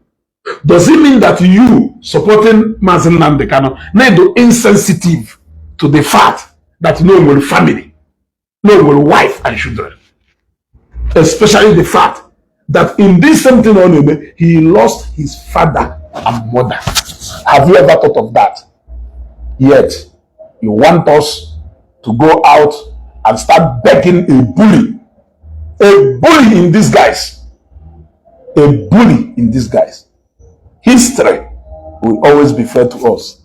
Speaker 1: does it mean that you supporting Maazị Nnamdi Kanu na-edo insensitive to the fact that no nwere family, no nwere wife and children, especially the fact that in this same thing ọ na-eme, he lost his father and mother? Have you ever thought of that? Yet you want us to go out and start begging a bully, a bully in disguise, a bully in disguise. History will always be fair to us.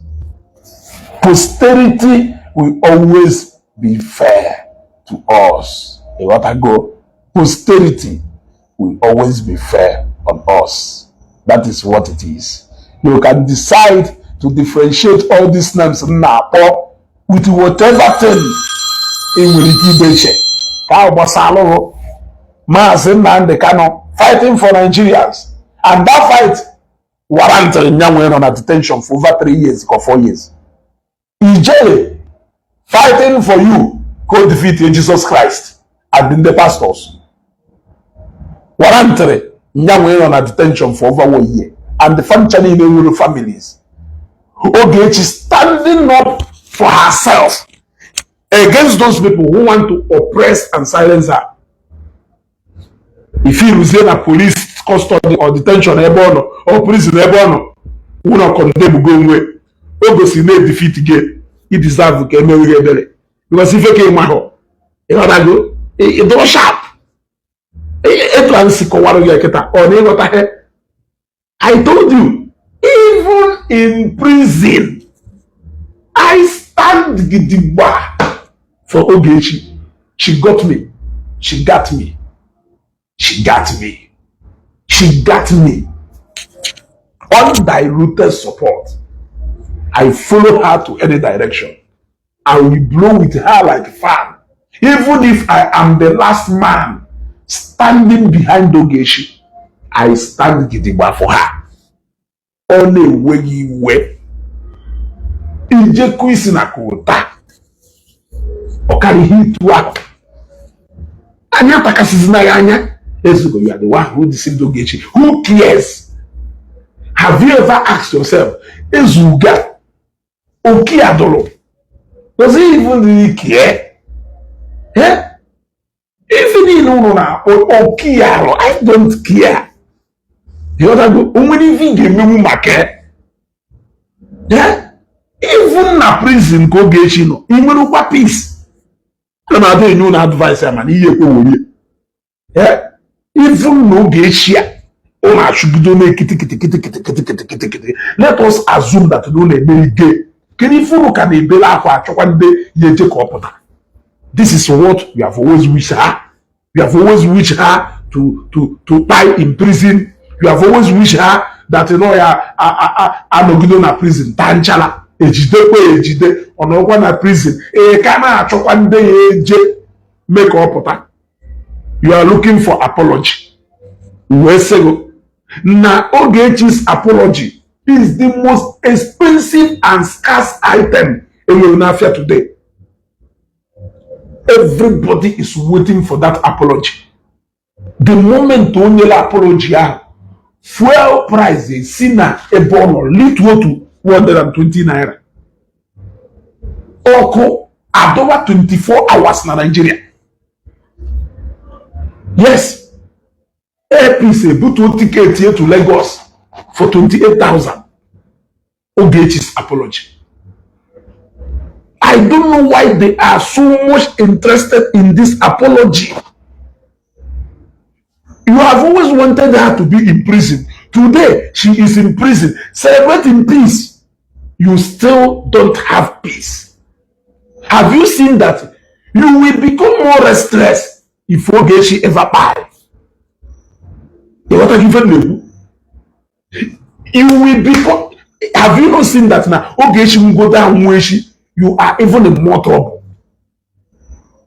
Speaker 1: Posterity will always be fair to us. Ịghọtago? Posterity will always be fair on us. That is what it is. You can decide to differentiate all these names m na-akpọ with whatever thing ị nwere ike ibeche ka ahụ gbasalụrụ Maazị Nnamdi Kanu fighting for Nigerians, and that fight warrantịrị nya nwee nọ na detention for over 3 years or 4 years. Ijele fighting for you go defeat Jesus Christ and the pastors warrantịrị nya nwee nọ na detention for over one year, and the family niile nwere families. Ogechi standing up for herself against those people who want to oppress and silence her. If iruzie na police custody or detention ebe ọ nọ or prison ebe ọ nọ, ụlọ condemn go onwe o gosi na defeat gị, i deserve ka emewe gị ebere, because ife ka ịma hụ, ịghọtago, ịdọrọ sharp etu a si kọwara gị kịta, ọ na ịghọtaghị. I told you, even in prison, I stand gidigba for Ogechi. She got me, she got me, she got me, she got me. Undiluted support. I follow her to any direction. I will blow with her like fan. Even if I am the last man standing behind Ogechi, I stand gidigba for her. Ọ na-enweghị iwe ijekụ isi na kụta ọ karịghị itu ahụ anya takasịzina ya anya. Ezugo, you are the one who deceived Ogechi. Who cares? Have you ever asked yourself, Ezuga Okiadolo, does he even really care? Eh? Ife niile ụnụ na-akpọ Okialụ, I don't care. Ịghọtago? O nwere ife ị ga-emenwu maka ya? Eh? Even na prison ka Ogechi nọ, ị nwerekwa peace. Ana m ada enye ụnụ advice ya, mana ihe ekweworie. Eh? Even na Ogechi a ụnụ achụgido na kitikitikitikitikitikitikitikiti, let us assume that na ụnụ emerige, kedu ife ụnụ ka na-ebere akwa achọkwa ndị ya eje ka ọ pụta? This is what we have always wished her. We have always wished her to die in prison. You have always wished her that ya anọgido na prison taa nchala, ejidekwa ejide, ọ nọrọkwa na prison, ee, ka na-achọkwa ndị ya eje mee ka ọ pụta. You are looking for apology. Wee sị gị na Ogechi's apology is the most expensive and scarce item enwere n'afịa today. Everybody is waiting for that apology. The moment o nyere apology ahụ, fuel price esi na ebe ọ nọ lituo to 120 naira, ọkụ adọwa 24 hours na Nigeria. Yes, Airpeace ebutuo ticket to Lagos for 28,000. Ogechi's apology. I don't know why they are so much interested in this apology. You have always wanted her to be in prison. Today, she is in prison. Celebrate in peace. You still don't have peace. Have you seen that you will become more restless if Ogechi ever kpai? Ịghọta gị ife m na-ekwu? You will become, have you not seen that na Ogechi ngodo anwụ echi, you are even in more trouble?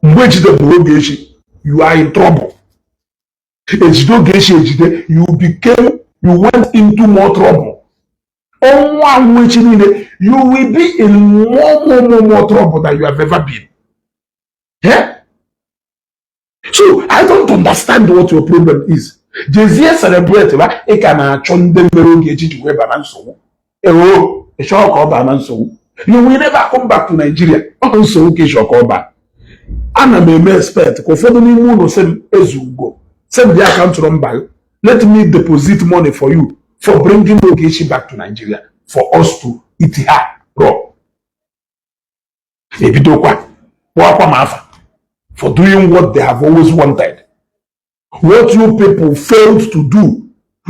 Speaker 1: Mgbe ejideburu Ogechi, you are in trouble. Ejide Ogechi ejide, you went into more trouble. Ọnwụ anwụ echi niile, you will be in more, more, more, more trouble than you have ever been. Yeah? So I don't understand what your problem is. Jezie celebrate ba ị ka na-achọ ndị mere Ogechi ji wee ba na nsogbu. Eo, ị chọrọ ka ọ baa na nsogbu. You will never come back to Nigeria. Ọ nsogbu ka ị chọrọ ka ọ baa. Ana m eme expect ka ụfọdụ n'ime unu sị m, "Ezugo, send the account number, let me deposit money for you for bringing Ogechi back to Nigeria for us to eat her raw." Ebidokwa kpọọkwa m afa for doing what they have always wanted, what you people failed to do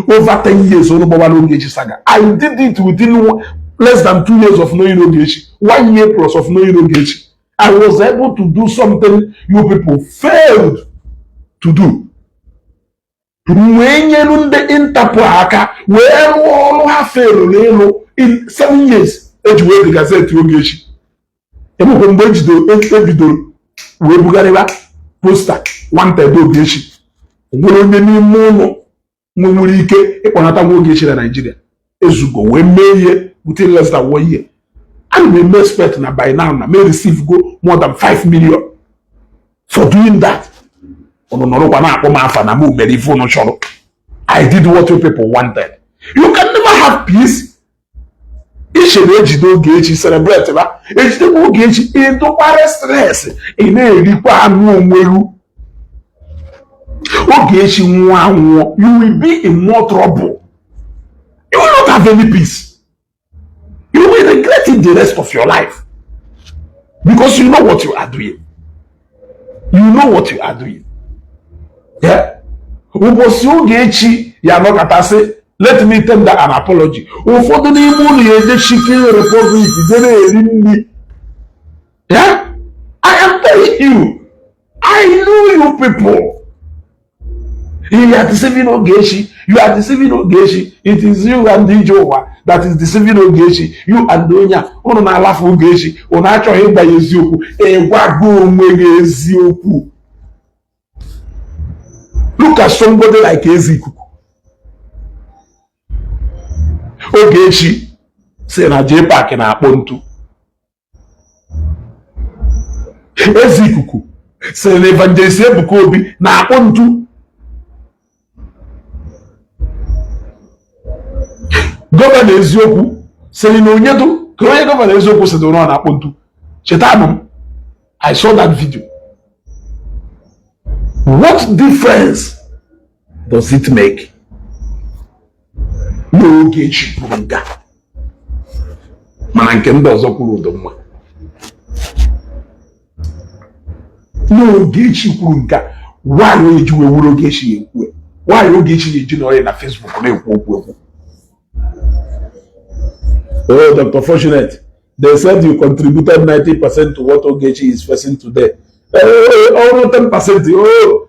Speaker 1: over 10 years. Unu gbawara Ogechi saga. I did it within less than 2 years of knowing Ogechi, one year plus of knowing Ogechi. I was able to do something you people failed to do. Wee nyelu ndị Interpol aka wee rụọ ọrụ ha failed n'ịlụ in 7 years eji wee dị gazette Ogechi. Emekwa mgbe ebidoro wee bugharịba poster wanted Ogechi, nwere onye n'ime ụlọ nwere ike ịkpọnata nwa Ogechi na Nigeria. Ezugo wee mee ihe within less than one year. Ana m eme expect na by now na may receive go more than 5 million for doing that. Unu nọrọkwa na-akpọ m afa na mụ mere ife unu chọrọ. I did what you people wanted. You can never have peace. Iche na ejide Ogechi, celebrate ba ejidekwa Ogechi, ịdụkwara stress, ị na-erikwa anụ onweru. Ogechi nwụọ anwụọ, you will be in more trouble. You will not have any peace. You will regret it the rest of your life because you know what you are doing. You know what you are doing. Yeah? Ụbọchị Ogechi ya nọkọtasị, "Let me tender an apology," ụfọdụ n'ime ụlọ ya eje Chicken Republic je na-eri nri. Yeah? I am telling you, I know you people. You are deceiving Ogechi. You are deceiving Ogechi. It is you and Ije Ụwa that is deceiving Ogechi. You and onye a unu na-alafu Ogechi. Unu achọghị ịgwa ya eziokwu. Ịgwago onwe gị eziokwu. Look at somebody like Ezikuku. Ogechi si na J-Park na-akpọ ntu. Ezikuku si na Evangelist Ebuka Obi na-akpọ ntu. Governor Eziokwu sịrị na onye du ka onye Governor Eziokwu sị na ọ na-akpọ ntu. Cheta m, I saw that video. What difference does it make n'Ogechi kwuru nga mana nke ndị ọzọ kwuru udo mma? N'Ogechi kwuru nke nwaanyị onye ji wee wuru Ogechi ya ekwu, nwaanyị Ogechi ya eji nọrọ na Facebook na-ekwu okwu ekwu. Oh, Dr. Fortunate, they said you contributed 90% to what Ogechi is facing today. Ọrụ 10%, oh,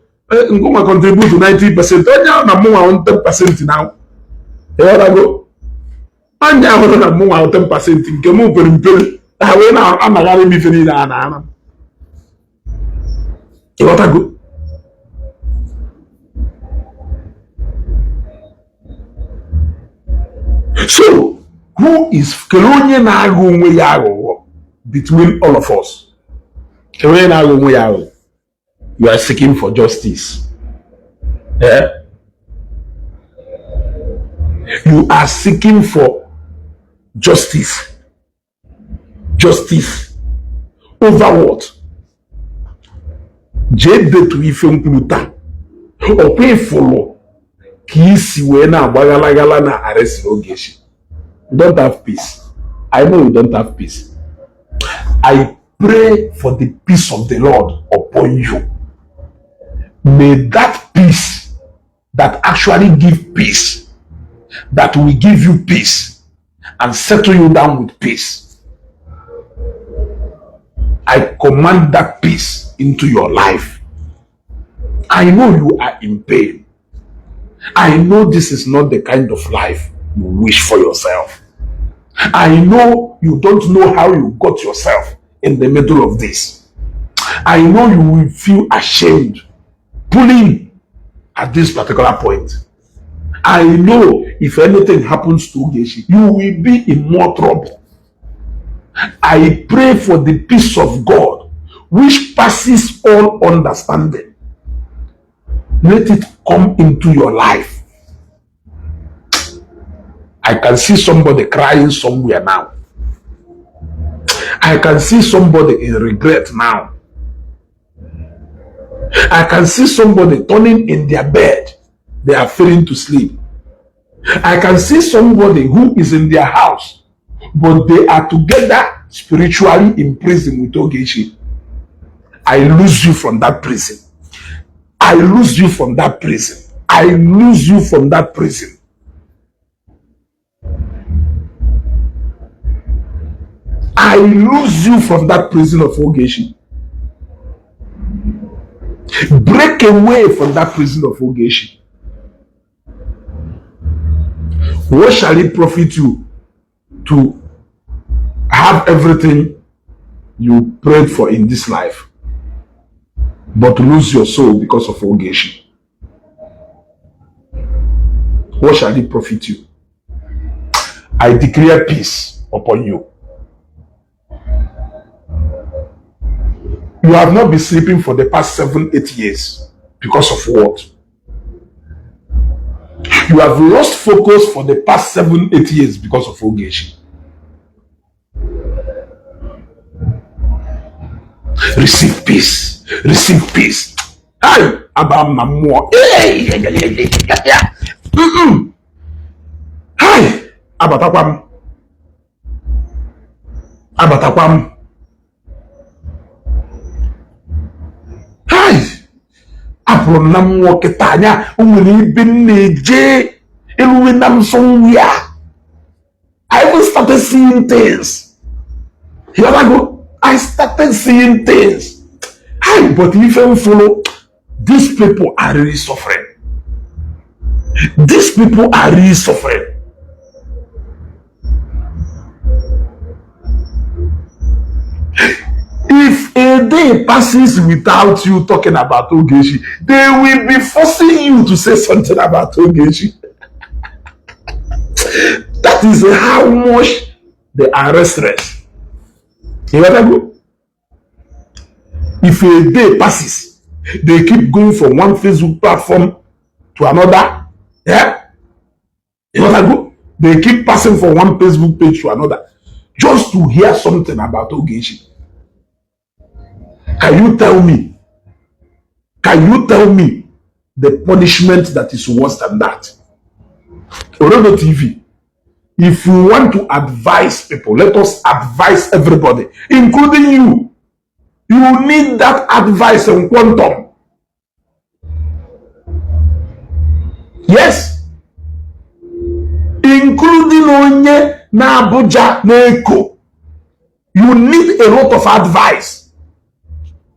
Speaker 1: ngụnwa contribute to 90%. Onye ahụ na mụnwa 10% now. Ịghọtago? Onye ahụ na mụnwa 10% nke mụ pere mpere. Ha wee na-anagharị m ife niile a na-ana m. Ịghọtago? So, who is kele onye na-aghọ onwe ya aghụghọ between all of us? Kele onye na-aghọ onwe ya aghụghọ? You are seeking for justice. Eh? You are seeking for justice. Justice over what? Jee detu ife nkwuru taa. Ọkwa ịfụlụ ka isi wee na-agba ghalaghala na arrest Ogechi. You don't have peace. I know you don't have peace. I pray for the peace of the Lord upon you. May that peace that actually give peace, that will give you peace and settle you down with peace. I command that peace into your life. I know you are in pain. I know this is not the kind of life you wish for yourself. I know you don't know how you got yourself in the middle of this. I know you will feel ashamed pulling at this particular point. I know if anything happens to Ogechi, you will be in more trouble. I pray for the peace of God, which passes all understanding. Let it come into your life. I can see somebody crying somewhere now. I can see somebody in regret now. I can see somebody turning in their bed. They are failing to sleep. I can see somebody who is in their house, but they are together spiritually in prison with Ogechi. I loose you from that prison. I loose you from that prison. I loose you from that prison. I loose you from that prison of Ogechi. Break away from that prison of Ogechi. What shall it profit you to have everything you prayed for in this life, but lose your soul because of Ogechi? What shall it profit you? I declare peace upon you. You have not been sleeping for the past 7, 8 years because of what? You have lost focus for the past 7, 8 years because of Ogechi. Receive peace. Receive peace. Hey, aba m na mmụọ. Hey, hey, abatakwa m. Abatakwa m. Hey, apụrụ m na mmụọ kịta anya o nwere ebe m na-eje eluwe na m somewhere. I even started seeing things. You ever go? I started seeing things. Hi, but if I follow, these people are really suffering. These people are really suffering. If a day passes without you talking about Ogechi, they will be forcing you to say something about Ogechi. That is how much they are restless. You ever go? If a day passes, they keep going from one Facebook platform to another. Yeah? You ever go? They keep passing from one Facebook page to another just to hear something about Ogechi. Can you tell me? Can you tell me the punishment that is worse than that? Orodo TV, if you want to advise people, let us advise everybody, including you. You need that advice in quantum. Yes. Including onye na Abuja na Eko. You need a lot of advice.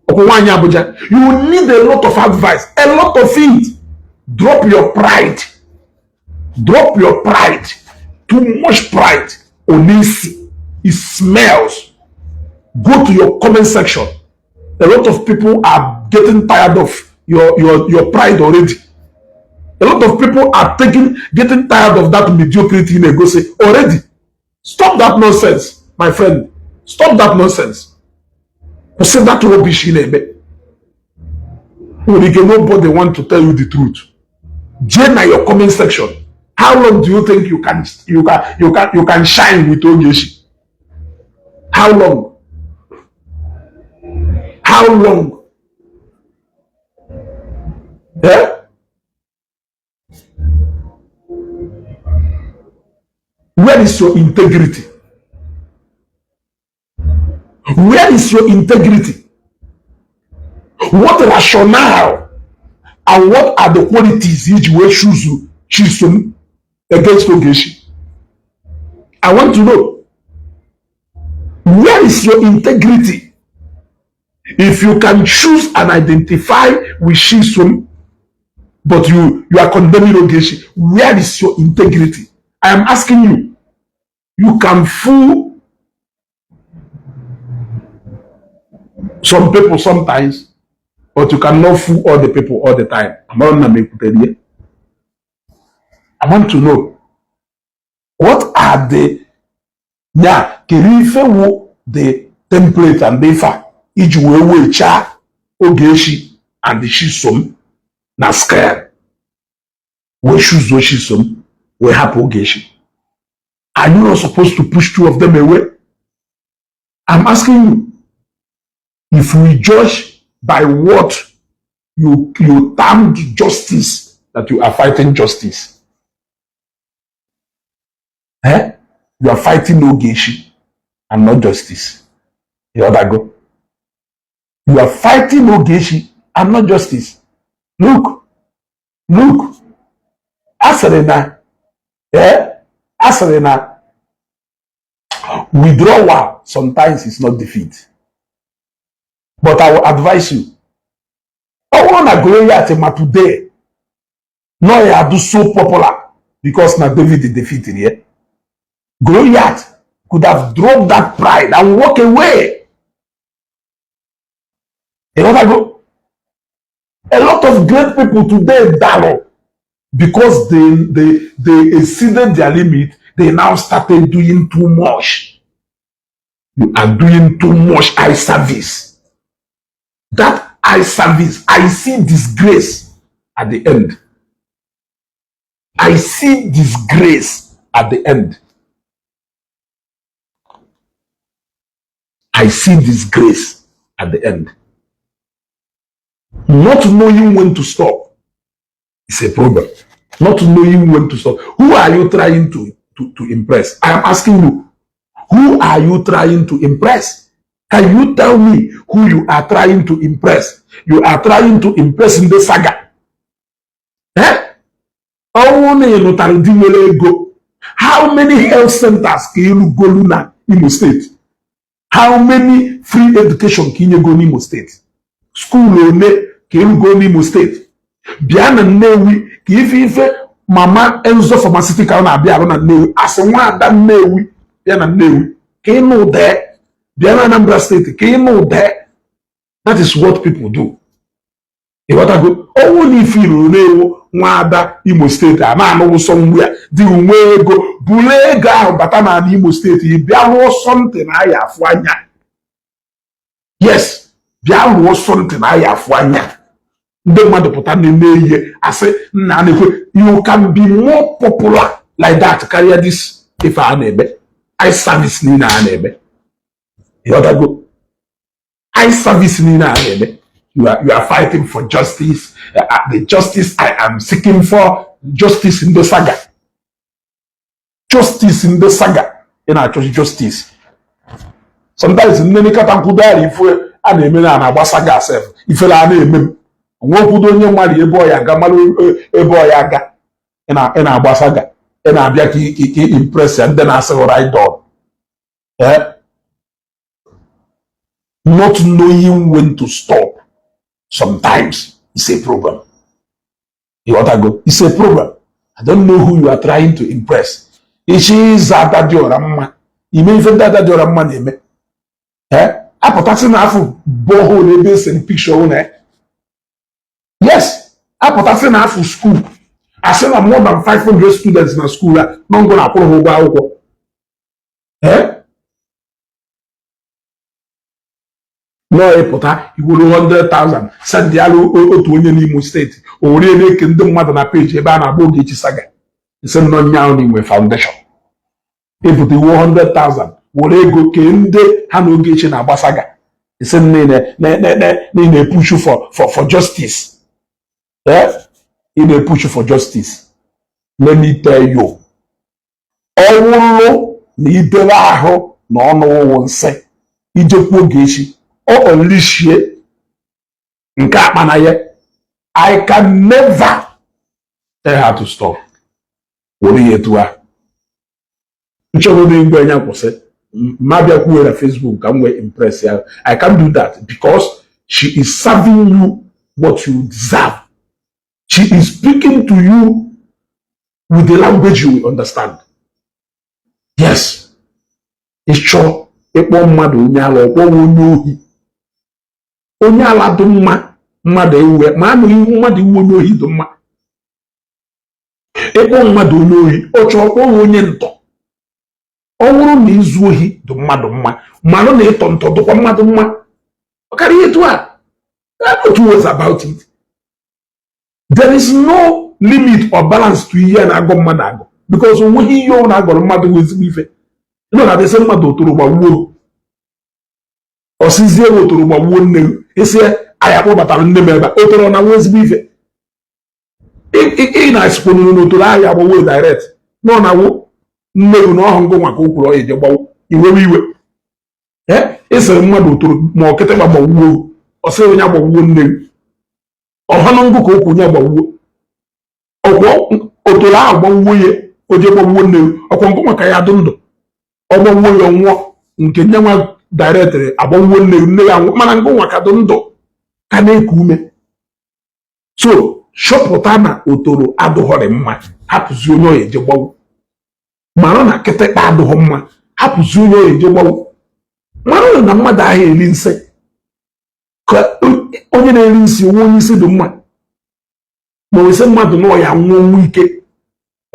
Speaker 1: Nwaanyị Abuja, you need a lot of advice, a lot of it. Drop your pride. Drop your pride. Too much pride. Onisi. It smells. Go to your comment section. A lot of people are getting tired of your pride already. A lot of people are getting tired of that mediocrity in a say already. Stop that nonsense, my friend. Stop that nonsense. Kwụsị that rubbish ị na-eme. Nwere ike nobody want to tell you the truth. Jee na your comment section. How long do you think you can shine with Ogechi? How long? How long? Eh? Where is your integrity? Where is your integrity? What rationale and what are the qualities iji wee choose Chisom against Ogechi? I want to know. Where is your integrity? If you can choose and identify with Chisom, but you are condemning Ogechi, where is your integrity? I am asking you. You can fool some people sometimes, but you cannot fool all the people all the time. Amara na m ekwutere ya. I want to know what are the ya kedu ife wụ the template and ife a iji wee wechaa Ogechi and Chisom na scale, wee choosuo Chisom wee hapụ Ogechi? Are you not supposed to push two of them away? I'm asking you. If we judge by what you termed justice, that you are fighting justice, eh? You are fighting Ogechi and not justice. You other go. You are fighting Ogechi and not justice. Look, look. Asịrị na, eh? Asịrị na withdrawal sometimes is not defeat. But I will advise you. Ọ bụrụ na Goliath ma today, no ya do so popular because na David defeated ya. Goliath could have dropped that pride and walk away. You know that go? A lot of great people today dalụ because they exceeded their limit. They now started doing too much. You are doing too much eye service. That eye service, I see disgrace at the end. I see disgrace at the end. I see disgrace at the end. Not knowing when to stop is a problem. Not knowing when to stop. Who are you trying to impress? I am asking you, who are you trying to impress? Can you tell me who you are trying to impress? You are trying to impress in the saga. Eh? Ọnwụ na ị lụtara di nwere ego. How many health centers ka ịrụgolu na Imo State? How many free education ka inyego n'Imo State? School one ka ịrụgo n'Imo State? Bịa na Nnewi ka ife mama Enzo Pharmaceutical na-abịa arụ na Nnewi, asị nwaada Nnewi bịa na Nnewi ka ịnụ ụda. Bịa na Anambra State ka ịnụ ụda. That is what people do. Ịghọtago? Ọnwụ na ife iruru na-ewu nwaada Imo State a na-anụwụ sọ mgbu ya dị nwe ego, buru ego ahụ bata n'ala Imo State, ị bịa rụọ something aya afụ anya. Yes, bịa rụọ something aya afụ anya, ndị mmadụ pụta na-eme ihe asị nna na-ekwe. You can be more popular like that karịa this ife a na-eme, eye service niile a na-eme. Ịghọtago? Eye service niile a na-eme. You are fighting for justice. The justice I am seeking for, justice in the saga, justice in the saga. Ị na-achọ justice. Sometimes nne nkata nkwudo ara ife a na-eme na na-agba saga sef, ifere a na-eme m onwekwudo onye mmadụ ebe ọ ya aga mara ebe ọ ya aga. Ị na-agba saga, ị na-abịa ka impress ya ndị na-asị right on, eh? Not knowing when to stop sometimes is a problem. Ịghọtago? It's a problem. I don't know who you are trying to impress. Ichi ịza ada dị ọra mma, ime ife ndị ada dị ọra mma na-eme, eh? Apụtasị na afọ borehole ebe esere picture ụnụ, eh? Yes, apụtasị na afọ school, asị na more than 500 students na school a nọngụ na-akwụrụ ha ụgwọ akwụkwọ, eh? Nọọ ịpụta iwere 100,000 send ya otu onye n'Imo State, o were na-eke ndị mmadụ na peji ebe a na-agba Ogechi saga, isi nnọọ nya ahụ n'inwe foundation. Ịpụta iwu 100,000 were ego kee ndị ha na Ogechi na-agba saga, isi na na-epushu for justice, eh? Ị na-epush for justice. Let me tell you, ọwụlụ na idebe ahụ na ọnụ ụwụ nsị ijekwu Ogechi ọ unleashie nke akpa na ya. I can never tell her to stop. Were ya etu a nchọrọ na igwe anya kwụsị. Ma bịa kwuo na Facebook ka m wee impress ya. I can't do that because she is serving you what you deserve. She is speaking to you with the language you will understand. Yes, ịchọ ịkpọ mmadụ onye ala, ọkpọwa onye ohi, onye ala dị mma. Mmadụ ewe ma anụ iwu, mmadụ iwu onye ohi dị mma. Ịkpọ mmadụ onye ohi, ọ chọọ kpọọ onye ntọ. Ọ bụrụ na izu ohi dị mmadụ mma, mmanụ na ịtọ ntọ dịkwa mmadụ mma. Ọ karịa etu a. There are no two ways about it. There is no limit or balance to ihe a na-agọ mmadụ agọ, because onweghị ihe ọ na-agọrọ mmadụ bụ ezigbo ife. Nọ na adịsị mmadụ otoro gbagbuo, ọsịzie otoro gbagbuo nne m, isi anyị akpọbatara nne m ebe a, otoro na nwa ezigbo ife. Ị na-esikwonuru n'otoro ahịa agbawo direct nọ na wo nne gị na ọhụ ngụ maka o kwuru ọ eje gbawo iwewe iwe. Ee, ịsịrị mmadụ otoro ma ọ kịtịkpa gbawuo, ọ sịghị onye agbawuo nne gị, ọhanụ ngụ ka o kwu onye agbawuo. Ọkwọ otoro ahụ gbawuo ya, o je gbawuo nne gị, ọkwa ngụ maka ya dị ndụ. Ọ gbawuo ya, nwụọ, nke nye nwa directịrị agbawuo nne gị, nne ya nwụọ, mana ngụ nwa ka dị ndụ, ka na-eku ume. So chọpụta na otoro adụghọrị mma, hapụzi onye ọ eje gbawu. Mara na kịtịkpa adụghọ mma, hapụzi onye ọ eje gbawu. Mara na mmadụ ahụ eri nsị, ka onye na-eri nsị onwe onye isi dị mma. Ma o sị mmadụ na ọ ya nwụọ nwa ike,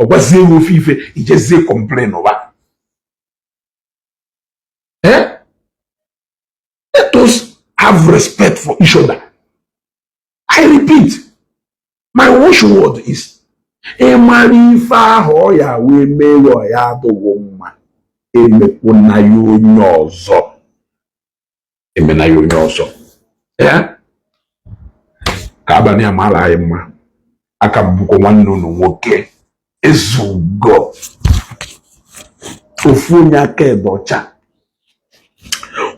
Speaker 1: ọ gwazie ya ofe ife, ijezie complain ụba. Eh, let us have respect for each other. I repeat, my watchword is: ịmara ife ahụ ọ ya wee mee ya, ọ ya adịghị mma, emekwuna ya onye ọzọ, emena ya onye ọzọ. Ee, ka abalị a mara anyị mma. Aka m bụkwa nwanne unu nwoke Ezugo, ofu onye aka ebe ọcha,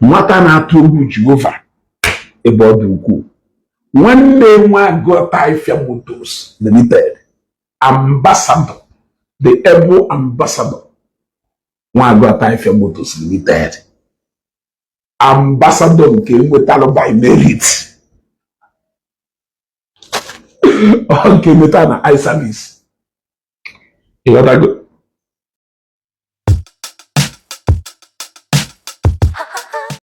Speaker 1: nwata na-atụ egwu Jehova ebe ọ dị ukwuu, nwanne nwa Agụata Ifia Motors Limited ambassador, the able ambassador, nwa Agụata Ifia Motors Limited ambassador nke nwetalụ by merit, ọ nke nweta na iService. Ịghọtago?